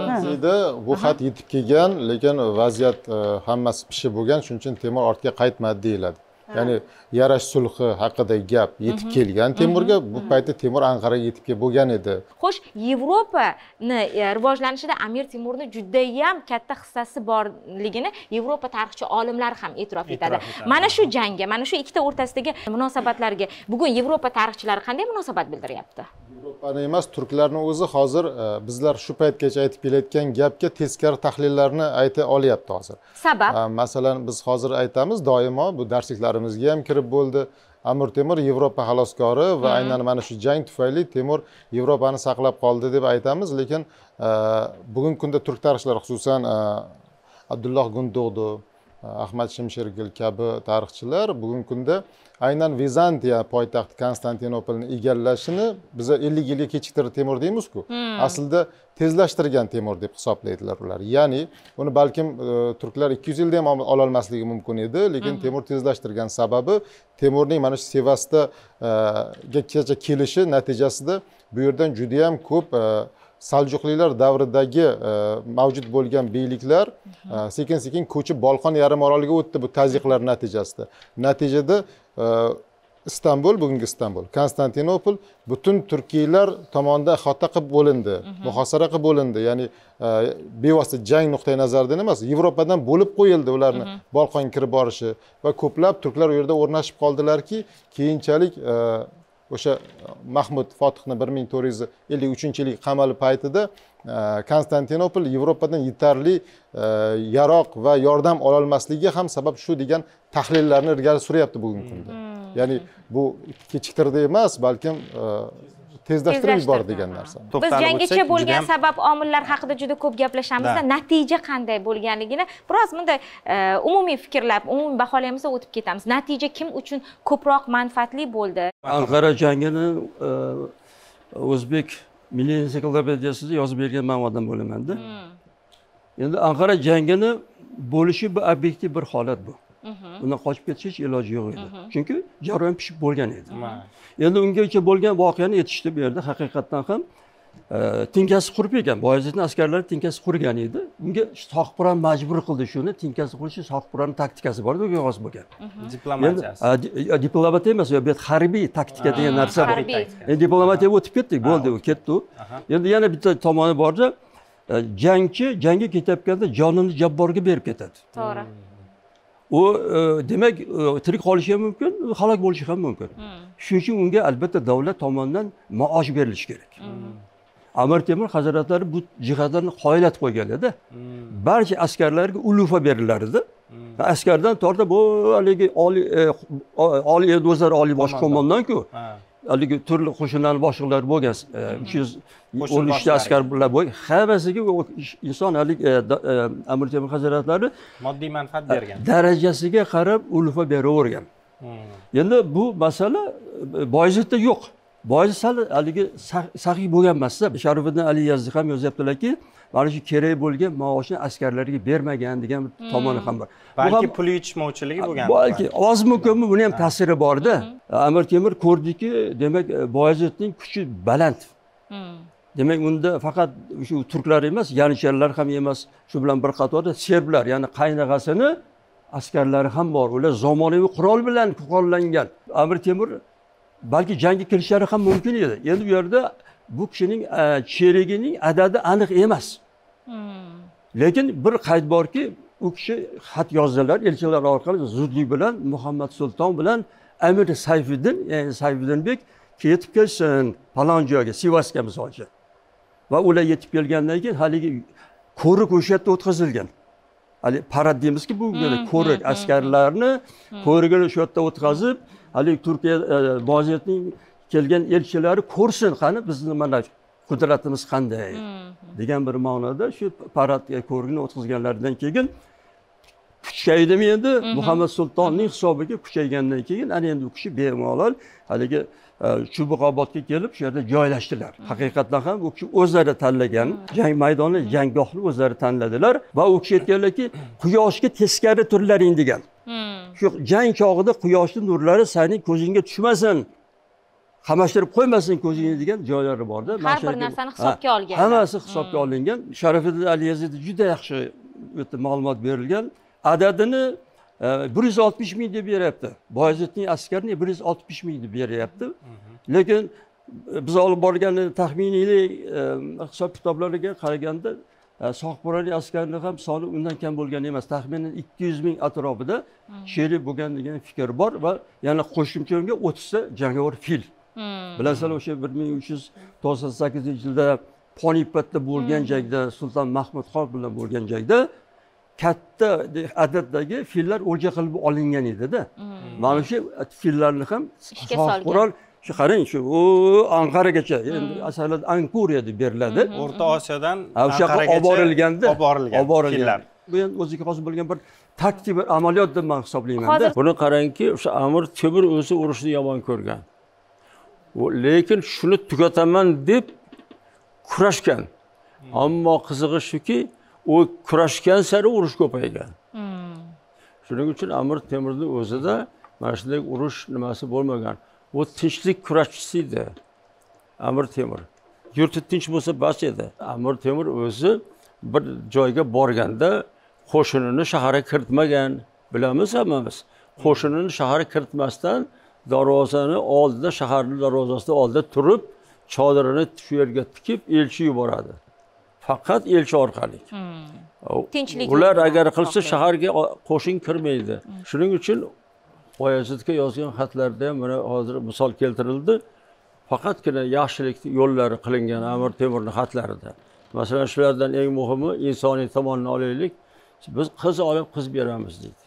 Natijada bu xat yetib kelgan, lekin vaziyat hammasi pishib bo'lgan, shuning uchun Temur ortga qaytmadi deyiladi. Ya'ni yarash sulhi haqida gap yetib kelgan Temurga, bu paytda Temur Anqaraga yetib kelib bo'lgan edi. Xo'sh, Yevropani rivojlanishida Amir Temurning juda ham katta hissasi borligini Yevropa tarixchi olimlari ham e'tirof etadi. Mana shu jangga, mana shu ikkita o'rtasidagi munosabatlarga bugun Yevropa tarixchilari qanday munosabat bildiryapti? Yevropani emas, turklarning o'zi hozir bizlar shu paytgacha aytib kelayotgan gapga teskari tahlillarni ayta olyapti hozir. Sabab? Masalan, biz hozir aytamiz doimo bu darsliklarimizga ham kirib bo'ldi. Amir Temur Yevropa xaloskori va aynan mana shu jang tufayli Temur Yevropani saqlab qoldi deb aytamiz, lekin bugungi kunda turk tarixchilari, xususan Abdulloh Gundog'du, Ahmad Shimshirgil kabi tarixchilar bugungi kunda aynan Vizantiya poytaxti Konstantinopolni egallashini biza 50 yilga kechiktirdi Temur deymiz-ku. Aslida tezlashtirgan Temur deb hisoblaydilar ular. Ya'ni uni balkim turklar 200 yilda ham ololmasligi mumkin edi, lekin Temur tezlashtirgan sababi Temurning mana shu Sevastagacha kelishi natijasida bu yerdan juda ham ko'p Saljuqlilar davridagi mavjud bo'lgan beyliklar sekin-sekin ko'chib Bolqon yarimoroliga o'tdi bu tazyiqlar natijasida. Natijada Istanbul, bugungi Istanbul, Konstantinopol butun turkiylar tomonidan ihota qilib bo'lindi, muhosara qilib bo'lindi. Ya'ni bevosita jang nuqtai nazaridan emas, Yevropadan bo'lib qo'yildi ularni Bolqonga kirib borishi va ko'plab turklar u yerda o'rnashib qoldilarki, keyinchalik o'sha Mahmud Fotihni 1453-yilgi qamali paytida Konstantinopol Yevropadan yetarli yaroq va yordam ololmasligiga ham sabab shu degan tahlillarni ilgari suryapti bugungi kunda. Ya'ni bu kechiktirdi emas, balkim tezlashtirib yubordi degan narsa. Biz janggacha bo'lgan sabab omillar haqida juda ko'p gaplashamiz, natija qanday bo'lganligini biroz bunday umumiy fikrlab, umumiy baholaymiz, o'tib ketamiz. Natija kim uchun ko'proq manfaatli bo'ldi? Anqara jangini O'zbek Milliy ensiklopediyasida yozib bergan man odam bo'lamanda. Endi Anqara jangini bo'lishi bu obyektiv bir holat bu. Undan qochib ketish hech iloji yo'q edi. Chunki jarayon pishib bo'lgan edi. Endi ungacha bo'lgan voqeani aytishdi bu yerda haqiqatdan ham tinkasi qurib ekan. Boyazidning askarlari tinkasi qurgan edi. Unga Sohibqiron majbur qildi shuni. Tinkasi qurishi Sohibqironning taktikasi bor edi, unga xos bo'lgan. Diplomatiyasi. Diplomatiya emas, bu yerda harbiy taktika degan narsa bor. Endi diplomatiyaga o'tib ketdik, bo'ldi, u ketdi u. Endi yana bitta tomoni borda, jangchi jangga ketayotganda jonini jabborga berib ketadi. To'g'ri. U demak tirik qolishi ham mumkin, halok bo'lishi ham mumkin. Shuning uchun unga albatta davlat tomonidan maosh berilishi kerak. Amir Temur hazratlari bu jihatlarni qoyillatib qo'ygan edi. Barcha askarlarga ulufa berilar edi. Askardan tortib bu haligi oliy o'zlari oliy bosh qo'mondonku. Haligi turli qo'shinlarning boshliqlari bo'lgan, 313 ta askar bular bo'lgan, hammasiga inson haligi Amir Temur hazratlari moddiy manfaat bergan. Darajasiga qarab ulufa beravergan. Endi bu masala Boyazidda yo'q. Boyazid sal haligi saxiy bo'lgan emasda. Sharofiddin Ali Yazdiy ham yozyaptilarki, mana shu kerak bo'lgan maoshni askarlarga bermagan degan tomoni ham bor. Balki pul yetishmovchiligi bo'lgan. Balki ozmi ko'pmi buni ham ta'siri borda. Amir Temur ko'rdiki, demak Boyazidning kuchi baland. Demak, unda faqat shu turklar emas, yanicharlar ham emas, shu bilan bir qatorda serblar, ya'ni qaynog'asini askarlari ham bor. Ular zamonaviy qurol bilan qurollangan. Amir Temur balki jangga kirishlari ham mumkin edi. Endi bu yerda bu kishining cherigining adadi aniq emas. Lekin bir qayd borki, u kishi xat yozdilar elchilar orqali zudlik bilan Muhammad Sulton bilan Amir Sayfiddin, ya'ni Sayfiddinbek yetib kelsin falon joyga, Sivasga misol uchun. Va ular yetib kelgandan keyin haligi ko'rik o'sha yerda o'tkazilgan. Hali parad deymizki, bu ko'rik askarlarni ko'rigini o'sha yerda o'tkazib, haligi Turkiya Boyazidning kelgan elchilari ko'rsin, qani bizni mana qudratimiz qanday degan bir ma'noda shu parad ko'rigini o'tkazganlaridan keyin kuchaydimi endi Muhammad Sultonning hisobiga kuchaygandan keyin ana endi u kishi bemalol haligi Chubuqobodga kelib shu yerda joylashdilar. Haqiqatdan ham u kishi o'zlari tanlagan jang maydoni, janggohni o'zlari tanladilar va u kishi aytganlarki, quyoshga teskari turlaring degan. Shu jang chog'ida quyoshning nurlari sening ko'zingga tushmasin, qamashtirib qo'ymasin ko'zingni degan joylari borda. Har bir narsani hisobga olgan. Hammasi hisobga olingan. Sharafiddin Ali Yazidi juda yaxshi ma'lumot berilgan. Adadini 160 ming deb beryapti. Boyazidning askarini 160 ming deb beryapti. Lekin biz olib borgan taxminiy hisob kitoblarga qaraganda Sohibqironning askarini ham soni undan kam bo'lgan emas. Taxminan 200 ming atrofida sherik bo'lgan degan fikr bor va yana qo'shimcha unga 30 ta jangovar fil. Bilasizlar, o'sha 1398-yilda Ponipatda bo'lgan jangda Sulton Mahmudxon bilan bo'lgan jangda katta adaddagi fillar o'lja qilib olingan edi-da. Mana shu fillarni ham Sohibqiron shu qarang, shu Anqaragacha, endi asalida Ankuriya deb beriladi. O'rta Osiyodan Anqaragacha olib borilganda, olib borilgan. Bu endi o'ziga xos bo'lgan bir taktik bir amaliyot deb men hisoblayman-da. Buni qarangki, o'sha Amir Temur o'zi urushni yomon ko'rgan. Lekin shuni tugataman deb kurashgan. Ammo qizig'i shuki, u kurashgan sari urush ko'paygan. Shuning uchun Amir Temurning o'zida mana shunday urush nimasi bo'lmagan. U tinchlik kurashchisi edi Amir Temur. Yurti tinch bo'lsa bas edi. Amir Temur o'zi bir joyga borganda qo'shinini shaharga kiritmagan. Bilamiz hammamiz. Qo'shinini shaharga kiritmasdan darvozani oldida, shaharning darvozasida oldida turib, chodirini shu yerga tikib elchi yuboradi. Faqat elchi orqali. Tinchlik. Ular agar qilsa shaharga qo'shin kirmaydi. Shuning uchun Boyazidga yozgan xatlarda ham mana hozir misol keltirildi. Faqatgina yaxshilik yo'llari qilingan Amir Temurning xatlarida. Masalan, shulardan eng muhimi insoniy tomonni olaylik. Biz qiz olib qiz beramiz deydi.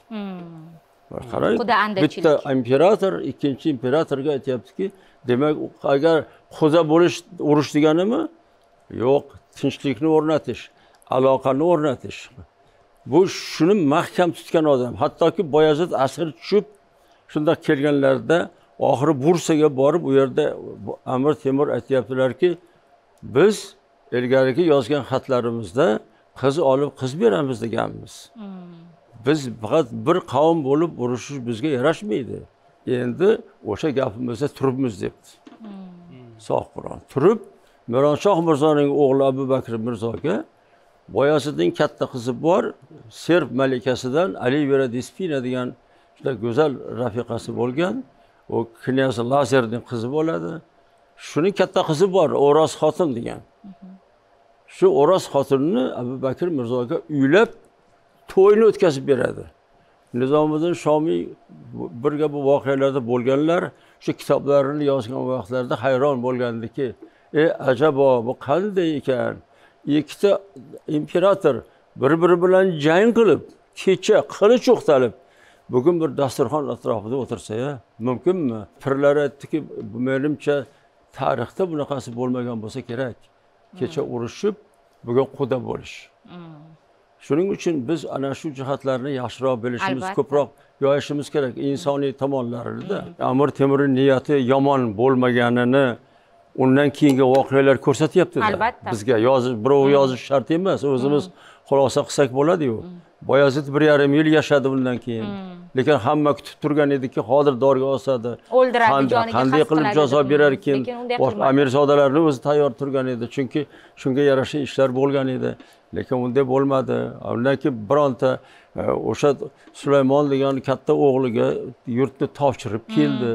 Qarang, bitta imperator ikkinchi imperatorga aytayaptiki, demak agar xudo bo'lish urush deganimi? Yo'q, tinchlikni o'rnatish, aloqani o'rnatish. Bu shuni mahkam tutgan odam. Hattoki Boyazid asir tushib shundoq kelganlarida oxiri Bursaga borib u yerda Amir Temur aytayaptilarki, biz ilgarigi yozgan xatlarimizda qiz olib qiz beramiz deganmiz. Biz faqat bir qavm bo'lib urushish bizga yarashmaydi. Endi o'sha gapimizda turibmiz debdi. Sohibqiron turib Mironshah Mirzoning o'g'li Abu Bakr Mirzoga Boyazidning katta qizi bor, serb malikasidan Olivera Despina degan juda go'zal rafiqasi bo'lgan. U knyaz Lazerning qizi bo'ladi. Shuning katta qizi bor, O'roz xotin degan. Shu O'roz xotinni Abu Bakr Mirzoga uylab to'yni o'tkazib beradi. Nizomiddin Shomiy birga bu voqealarda bo'lganlar, shu kitoblarini yozgan vaqtlarida hayron bo'lgandiki, ajabo bu qanday ekan? Ikkita imperator bir-biri bilan jang qilib, kecha qilich o'qtalib, bugun bir dasturxon atrofida o'tirsa-ya, mumkinmi? Pirlar aytdiki, menimcha tarixda bunaqasi bo'lmagan bo'lsa kerak. Kecha urushib, bugun quda bo'lish. Shuning uchun biz ana shu jihatlarni yaxshiroq bilishimiz, ko'proq yoyishimiz kerak insoniy tomonlarini. Amir Temurning niyati yomon bo'lmaganini undan keyingi voqealar ko'rsatyapti. Albatta. Bizga yozib, birov yozish shart emas, o'zimiz xulosa qilsak bo'ladi-yu. Boyazid 1,5 yil yashadi bundan keyin. Lekin hamma kutib turgan ediki, hozir dorga osadi. O'ldiradi, joniga qanday qilib jazo berar ekan? Amirzodalarning o'zi tayyor turgan edi. Chunki shunga yarasha ishlar bo'lgan edi. Lekin unday bo'lmadi. Undan keyin bironta o'sha Sulaymon degan katta o'g'liga yurtni topshirib keldi.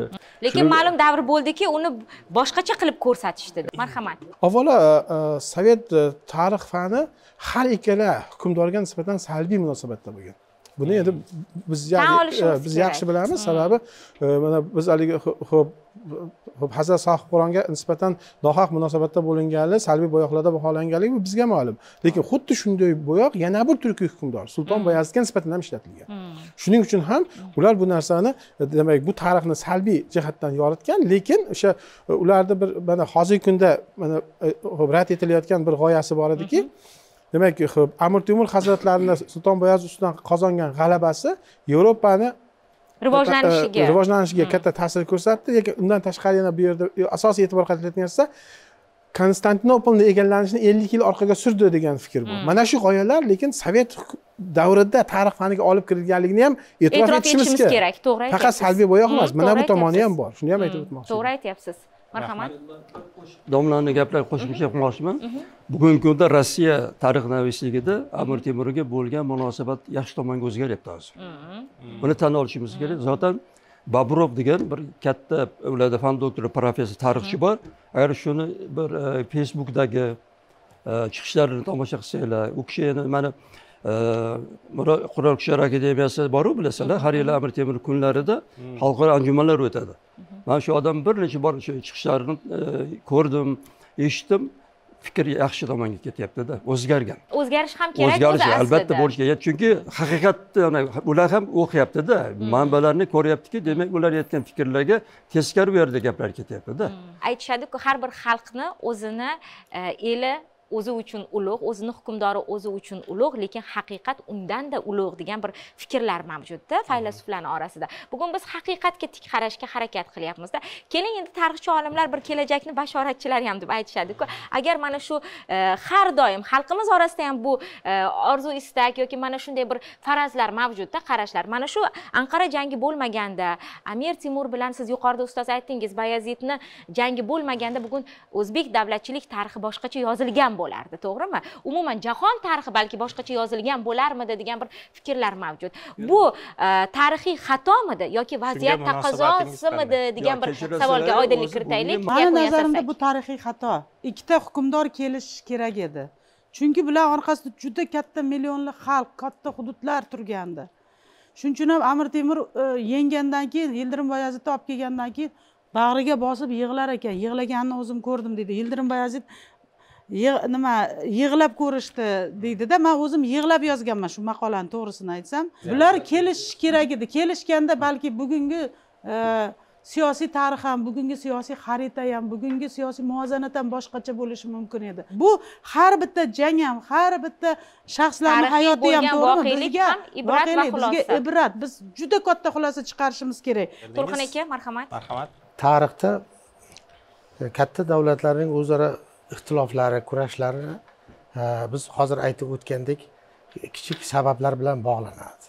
Lekin ma'lum davr bo'ldiki, uni boshqacha qilib ko'rsatishdi. Marhamat. Avvalo sovet tarix fani har ikkala hukmdorga nisbatan salbiy munosabatda bo'lgan. Buni endi biz yaxshi bilamiz, sababi mana biz haligi xo'p Hazrat Sohibqironga nisbatan nohaq munosabatda bo'linganligi, salbiy bo'yoqlarda baholanganligi bu bizga ma'lum. Lekin xuddi shunday bo'yoq yana bir turkiy hukmdor Sulton Boyazidga nisbatan ham ishlatilgan. Shuning uchun ham ular bu narsani, demak, bu tarixni salbiy jihatdan yoritgan, lekin o'sha ularda bir mana hozirgi kunda mana rad etilayotgan bir g'oyasi bor ediki, demak, Amir Temur hazratlarini Sulton Boyazid ustidan qozongan g'alabasi Yevropani rivojlanishiga katta ta'sir ko'rsatdi. Lekin undan tashqari yana bu yerda asosiy e'tibor qaratiladigan narsa Konstantinopolni egallanishini 50 yil orqaga surdi degan fikr bu. Mana shu g'oyalar lekin sovet davrida tarix faniga olib kirilganligini ham e'tirof etishimiz kerak. To'g'ri aytyapsiz. Faqat salbiy bo'yoq emas, mana bu tomoni ham bor. Shuni ham aytib o'tmoqchiman. To'g'ri aytyapsiz. Marhamat. Domlaning gaplariga qo'shimcha qilmoqchiman. Bugungi kunda Rossiya tarixnavisligida Amir Temurga bo'lgan munosabat yaxshi tomonga o'zgaryapti hozir. Buni tan olishimiz kerak. Zaten Baburov degan bir katta ularda fan doktori, professor, tarixchi bor. Agar shuni bir Facebookdagi chiqishlarini tomosha qilsanglar, u kishi yana mana Qurol Kuchlar Akademiyasi bor-ku, bilasizlar, har yili Amir Temur kunlarida xalqaro anjumanlar o'tadi. Men shu odam bir necha bor shu chiqishlarini ko'rdim, eshitdim. Fikr yaxshi tomonga ketyapti-da, o'zgargan. O'zgarish ham kerak, o'zgarish albatta bo'lishi kerak, chunki haqiqatni ular ham o'qiyapti-da, manbalarni ko'ryaptiki, demak ular aytgan fikrlarga teskari bu yerda gaplar ketyapti-da. Aytishadi-ku, har bir xalqni o'zini eli o'zi uchun ulug', o'zini hukmdori o'zi uchun ulug', lekin haqiqat undan-da ulug' degan bir fikrlar mavjudda faylasuflarning orasida. Bugun biz haqiqatga tik qarashga harakat qilyapmiz-da. Keling endi tarixchi olimlar bir kelajakni bashoratchilari ham deb aytishadi-ku. Agar mana shu har doim xalqimiz orasida ham bu orzu istak yoki mana shunday bir farazlar mavjudda, qarashlar. Mana shu Anqara jangi bo'lmaganda, Amir Temur bilan siz yuqorida ustoz aytdingiz, Bayazidni jangi bo'lmaganda bugun o'zbek davlatchilik tarixi boshqacha yozilgan bo'lardi, to'g'rimi? Umuman jahon tarixi balki boshqacha yozilgan bo'larmidi degan bir fikrlar mavjud. Bu tarixiy xatomidi yoki vaziyat taqozosimidi degan bir savolga oydinlik kiritaylik. Meni nazarimda bu tarixiy xato. Ikkita hukmdor kelishi kerak edi. Chunki bular orqasida juda katta millionli xalq, katta hududlar turgandi. Shuning uchun ham Amir Temur yenggandan keyin, Yildirim Boyazidni olib kelgandan keyin bag'riga bosib yig'lar ekan. Yig'laganini o'zim ko'rdim deydi. Yildirim Boyazid nima yig'lab ko'rishdi deydida. Men o'zim yig'lab yozganman shu maqolani, to'g'risini aytsam. Bular kelishish kerak edi. Kelishganda balki bugungi siyosiy tarix ham, bugungi siyosiy xarita ham, bugungi siyosiy muvozanat ham boshqacha bo'lishi mumkin edi. Bu har bitta jang ham, har bitta shaxslarning hayoti ham, to'g'rimi? Bizga ibrat va xulosa. Bizga ibrat. Biz juda katta xulosa chiqarishimiz kerak. To'lqin aka, marhamat. Marhamat. Tarixda katta davlatlarning o'zaro ixtiloflari, kurashlari biz hozir aytib o'tgandek kichik sabablar bilan bog'lanadi.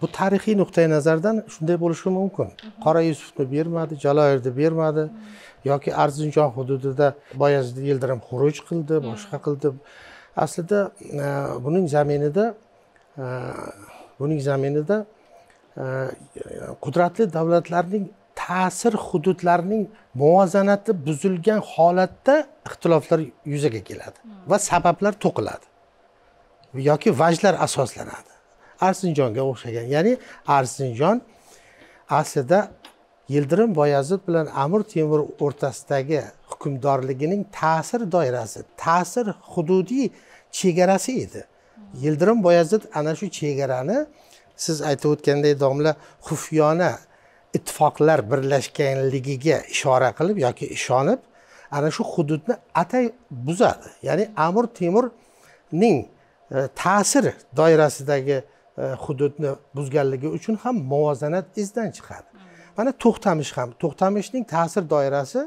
Bu tarixiy nuqtai nazardan shunday bo'lishi mumkin. Qora Yusufni bermadi, Jaloyirni bermadi yoki Arzinjon hududida Boyazid Yildirim xuruj qildi, boshqa qildi. Aslida buning zaminida qudratli davlatlarning ta'sir hududlarining muvozanati buzilgan holatda ixtiloflar yuzaga keladi va sabablar to'qiladi yoki vajlar asoslanadi. Arzinjonga o'xshagan, ya'ni Arzinjon aslida Yildirim Boyazid bilan Amir Temur o'rtasidagi hukmdorligining ta'sir doirasi, ta'sir hududiy chegarasi edi. Yildirim Boyazid ana shu chegarani siz aytib o'tgandek domla xufyona ittifoqlar birlashganligiga ishora qilib yoki ishonib ana shu hududni atay buzadi. Ya'ni Amir Temurning ta'sir doirasidagi hududni buzganligi uchun ham muvozanat izdan chiqadi. Mana To'xtamish ham, To'xtamishning ta'sir doirasi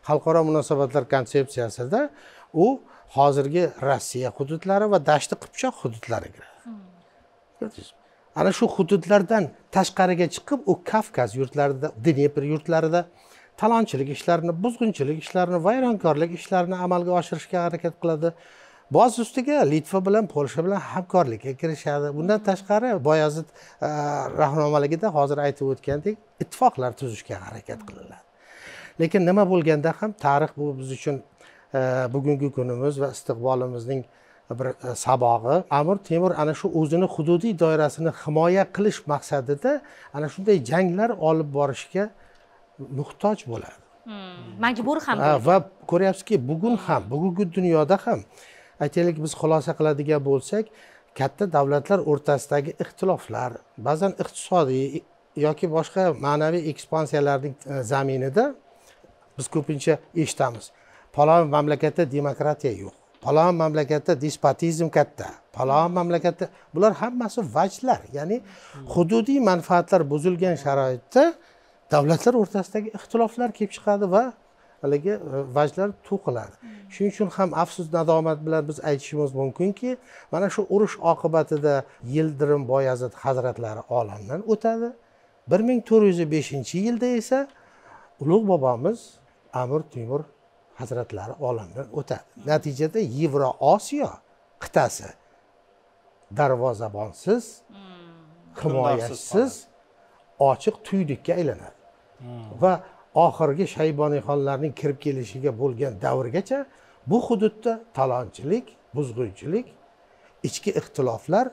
xalqaro munosabatlar konsepsiyasida u hozirgi Rossiya hududlari va Dashti Qipchoq hududlari kiradi. Ana shu hududlardan tashqariga chiqib, u Kavkaz yurtlarida, Dnepr yurtlarida talonchilik ishlarini, buzg'unchilik ishlarini, vayronkorlik ishlarini amalga oshirishga harakat qiladi. Boz ustiga Litva bilan, Polsha bilan hamkorlikka kirishadi. Bundan tashqari Boyazid rahnamoligida hozir aytib o'tgandek ittifoqlar tuzishga harakat qilinadi. Lekin nima bo'lganda ham tarix bu biz uchun bugungi kunimiz va istiqbolimizning bir sabog'i. Amir Temur ana shu o'zini hududiy doirasini himoya qilish maqsadida ana shunday janglar olib borishga muhtoj bo'ladi. Majbur ham bo'ladi. Va ko'ryapsizki, bugun ham, bugungi dunyoda ham aytaylik, biz xulosa qiladigan bo'lsak, katta davlatlar o'rtasidagi ixtiloflar, ba'zan iqtisodiy yoki boshqa ma'naviy ekspansiyalarning zaminida biz ko'pincha eshitamiz. Falon mamlakatda demokratiya yo'q, falon mamlakatda despotizm katta, falon mamlakatda, bular hammasi vajlar, ya'ni hududiy manfaatlar buzilgan sharoitda davlatlar o'rtasidagi ixtiloflar kelib chiqadi va haligi vajlar to'qiladi. Shuning uchun ham afsus nadomat bilan biz aytishimiz mumkinki, mana shu urush oqibatida Yildirim Boyazid hazratlari olamdan o'tadi. 1405-yilda esa ulug' bobomiz Amir Temur hazratlari olamdan o'tadi. Natijada Yevroosiyo qit'asi darvozabonsiz, himoyasiz ochiq tuylikka aylanadi. Va oxirgi Shayboniyxonlarning kirib kelishiga bo'lgan davrgacha bu hududda talonchilik, buzg'unchilik, ichki ixtiloflar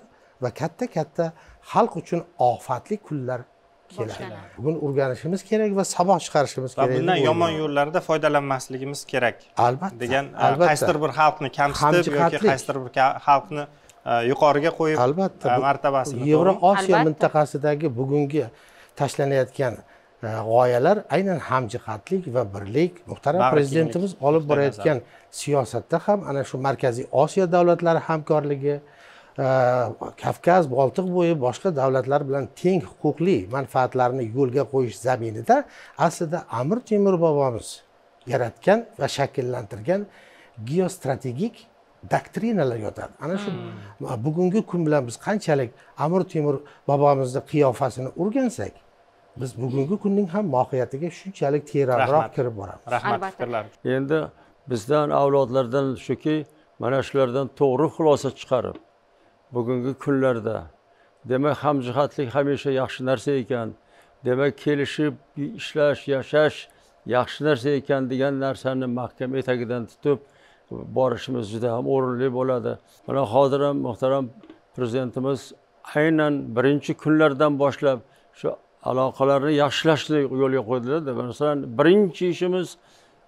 va katta-katta xalq uchun ofatli kunlar keladi. Bugun o'rganishimiz kerak va saboq chiqarishimiz kerak. Va bundan yomon yo'llarda foydalanmasligimiz kerak. Albatta. Degan qaysidir bir xalqni kamsitib yoki qaysidir bir xalqni yuqoriga qo'yib, albatta martabasini Yevroosiyo mintaqasidagi bugungi tashlanayotgan g'oyalar aynan hamjihatlik va birlik, muhtaram prezidentimiz olib borayotgan siyosatda ham ana shu Markaziy Osiyo davlatlari hamkorligi, Kavkaz, Boltiq bo'yi boshqa davlatlar bilan teng huquqli manfaatlarni yo'lga qo'yish zaminida aslida Amir Temur bobomiz yaratgan va shakllantirgan geostrategik doktrinalar yotadi. Ana shu bugungi kun bilan biz qanchalik Amir Temur bobomizni qiyofasini o'rgansak, biz bugungi kunning ham mohiyatiga shunchalik teranroq kirib boramiz. Rahmat fikrlar. Endi bizdan, avlodlardan shuki, mana shulardan to'g'ri xulosa chiqarib, bugungi kunlarda demak hamjihatlik hamisha yaxshi narsa ekan, demak kelishib ishlash, yashash yaxshi narsa ekan degan narsani mahkam etagidan tutib borishimiz juda ham o'rinli bo'ladi. Mana hozir ham muhtaram prezidentimiz aynan birinchi kunlardan boshlab shu aloqalarni yaxshilashni yo'lga qo'ydilar. Masalan, birinchi ishimiz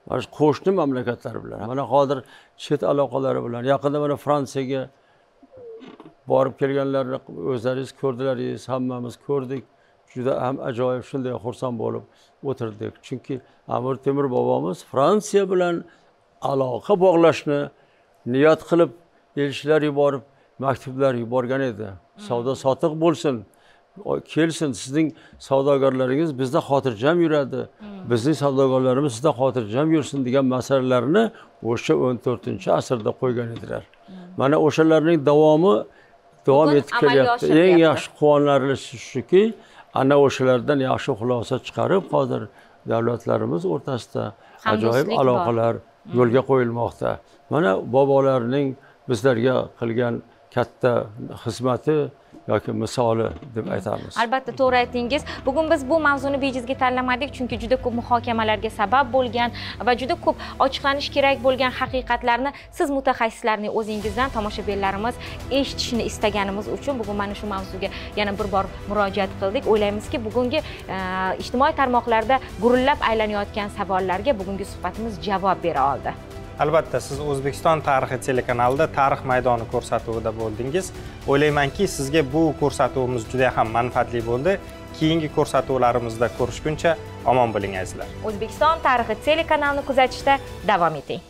mana shu qo'shni mamlakatlar bilan, mana hozir chet aloqalari bilan, yaqinda mana Fransiyaga borib kelganlarni o'zlaringiz ko'rdilaringiz, hammamiz ko'rdik. Juda ham ajoyib, shunday xursand bo'lib o'tirdik. Chunki Amir Temur bobomiz Fransiya bilan aloqa bog'lashni niyat qilib, elchilar yuborib, maktublar yuborgan edi. Savdo sotiq bo'lsin, kelsin, sizning savdogarlaringiz bizda xotirjam yuradi, bizning savdogarlarimiz sizda xotirjam yursin degan masalalarni o'sha 14-asrda qo'ygan edilar. Mana o'shalarning davomi davom etib kelyapti. Eng yaxshi quvonarlisi shuki, ana o'shalardan yaxshi xulosa chiqarib, hozir davlatlarimiz o'rtasida ajoyib aloqalar yo'lga qo'yilmoqda. Mana bobolarning bizlarga qilgan katta xizmati yoki misoli deb aytamiz. Albatta to'g'ri aytdingiz. Bugun biz bu mavzuni bejizga tanlamadik, chunki juda ko'p muhokamalarga sabab bo'lgan va juda ko'p ochiqlanish kerak bo'lgan haqiqatlarni siz mutaxassislarning o'zingizdan tomoshabinlarimiz eshitishini istaganimiz uchun bugun mana shu mavzuga yana bir bor murojaat qildik. O'ylaymizki, bugungi ijtimoiy tarmoqlarda gurillab aylanayotgan savollarga bugungi suhbatimiz javob bera oldi. Albatta, siz O'zbekiston tarixi telekanalida Tarix maydoni ko'rsatuvida bo'ldingiz. O'ylaymanki, sizga bu ko'rsatuvimiz juda ham manfaatli bo'ldi. Keyingi ko'rsatuvlarimizda ko'rishguncha omon bo'ling azizlar. O'zbekiston tarixi telekanalini kuzatishda davom eting.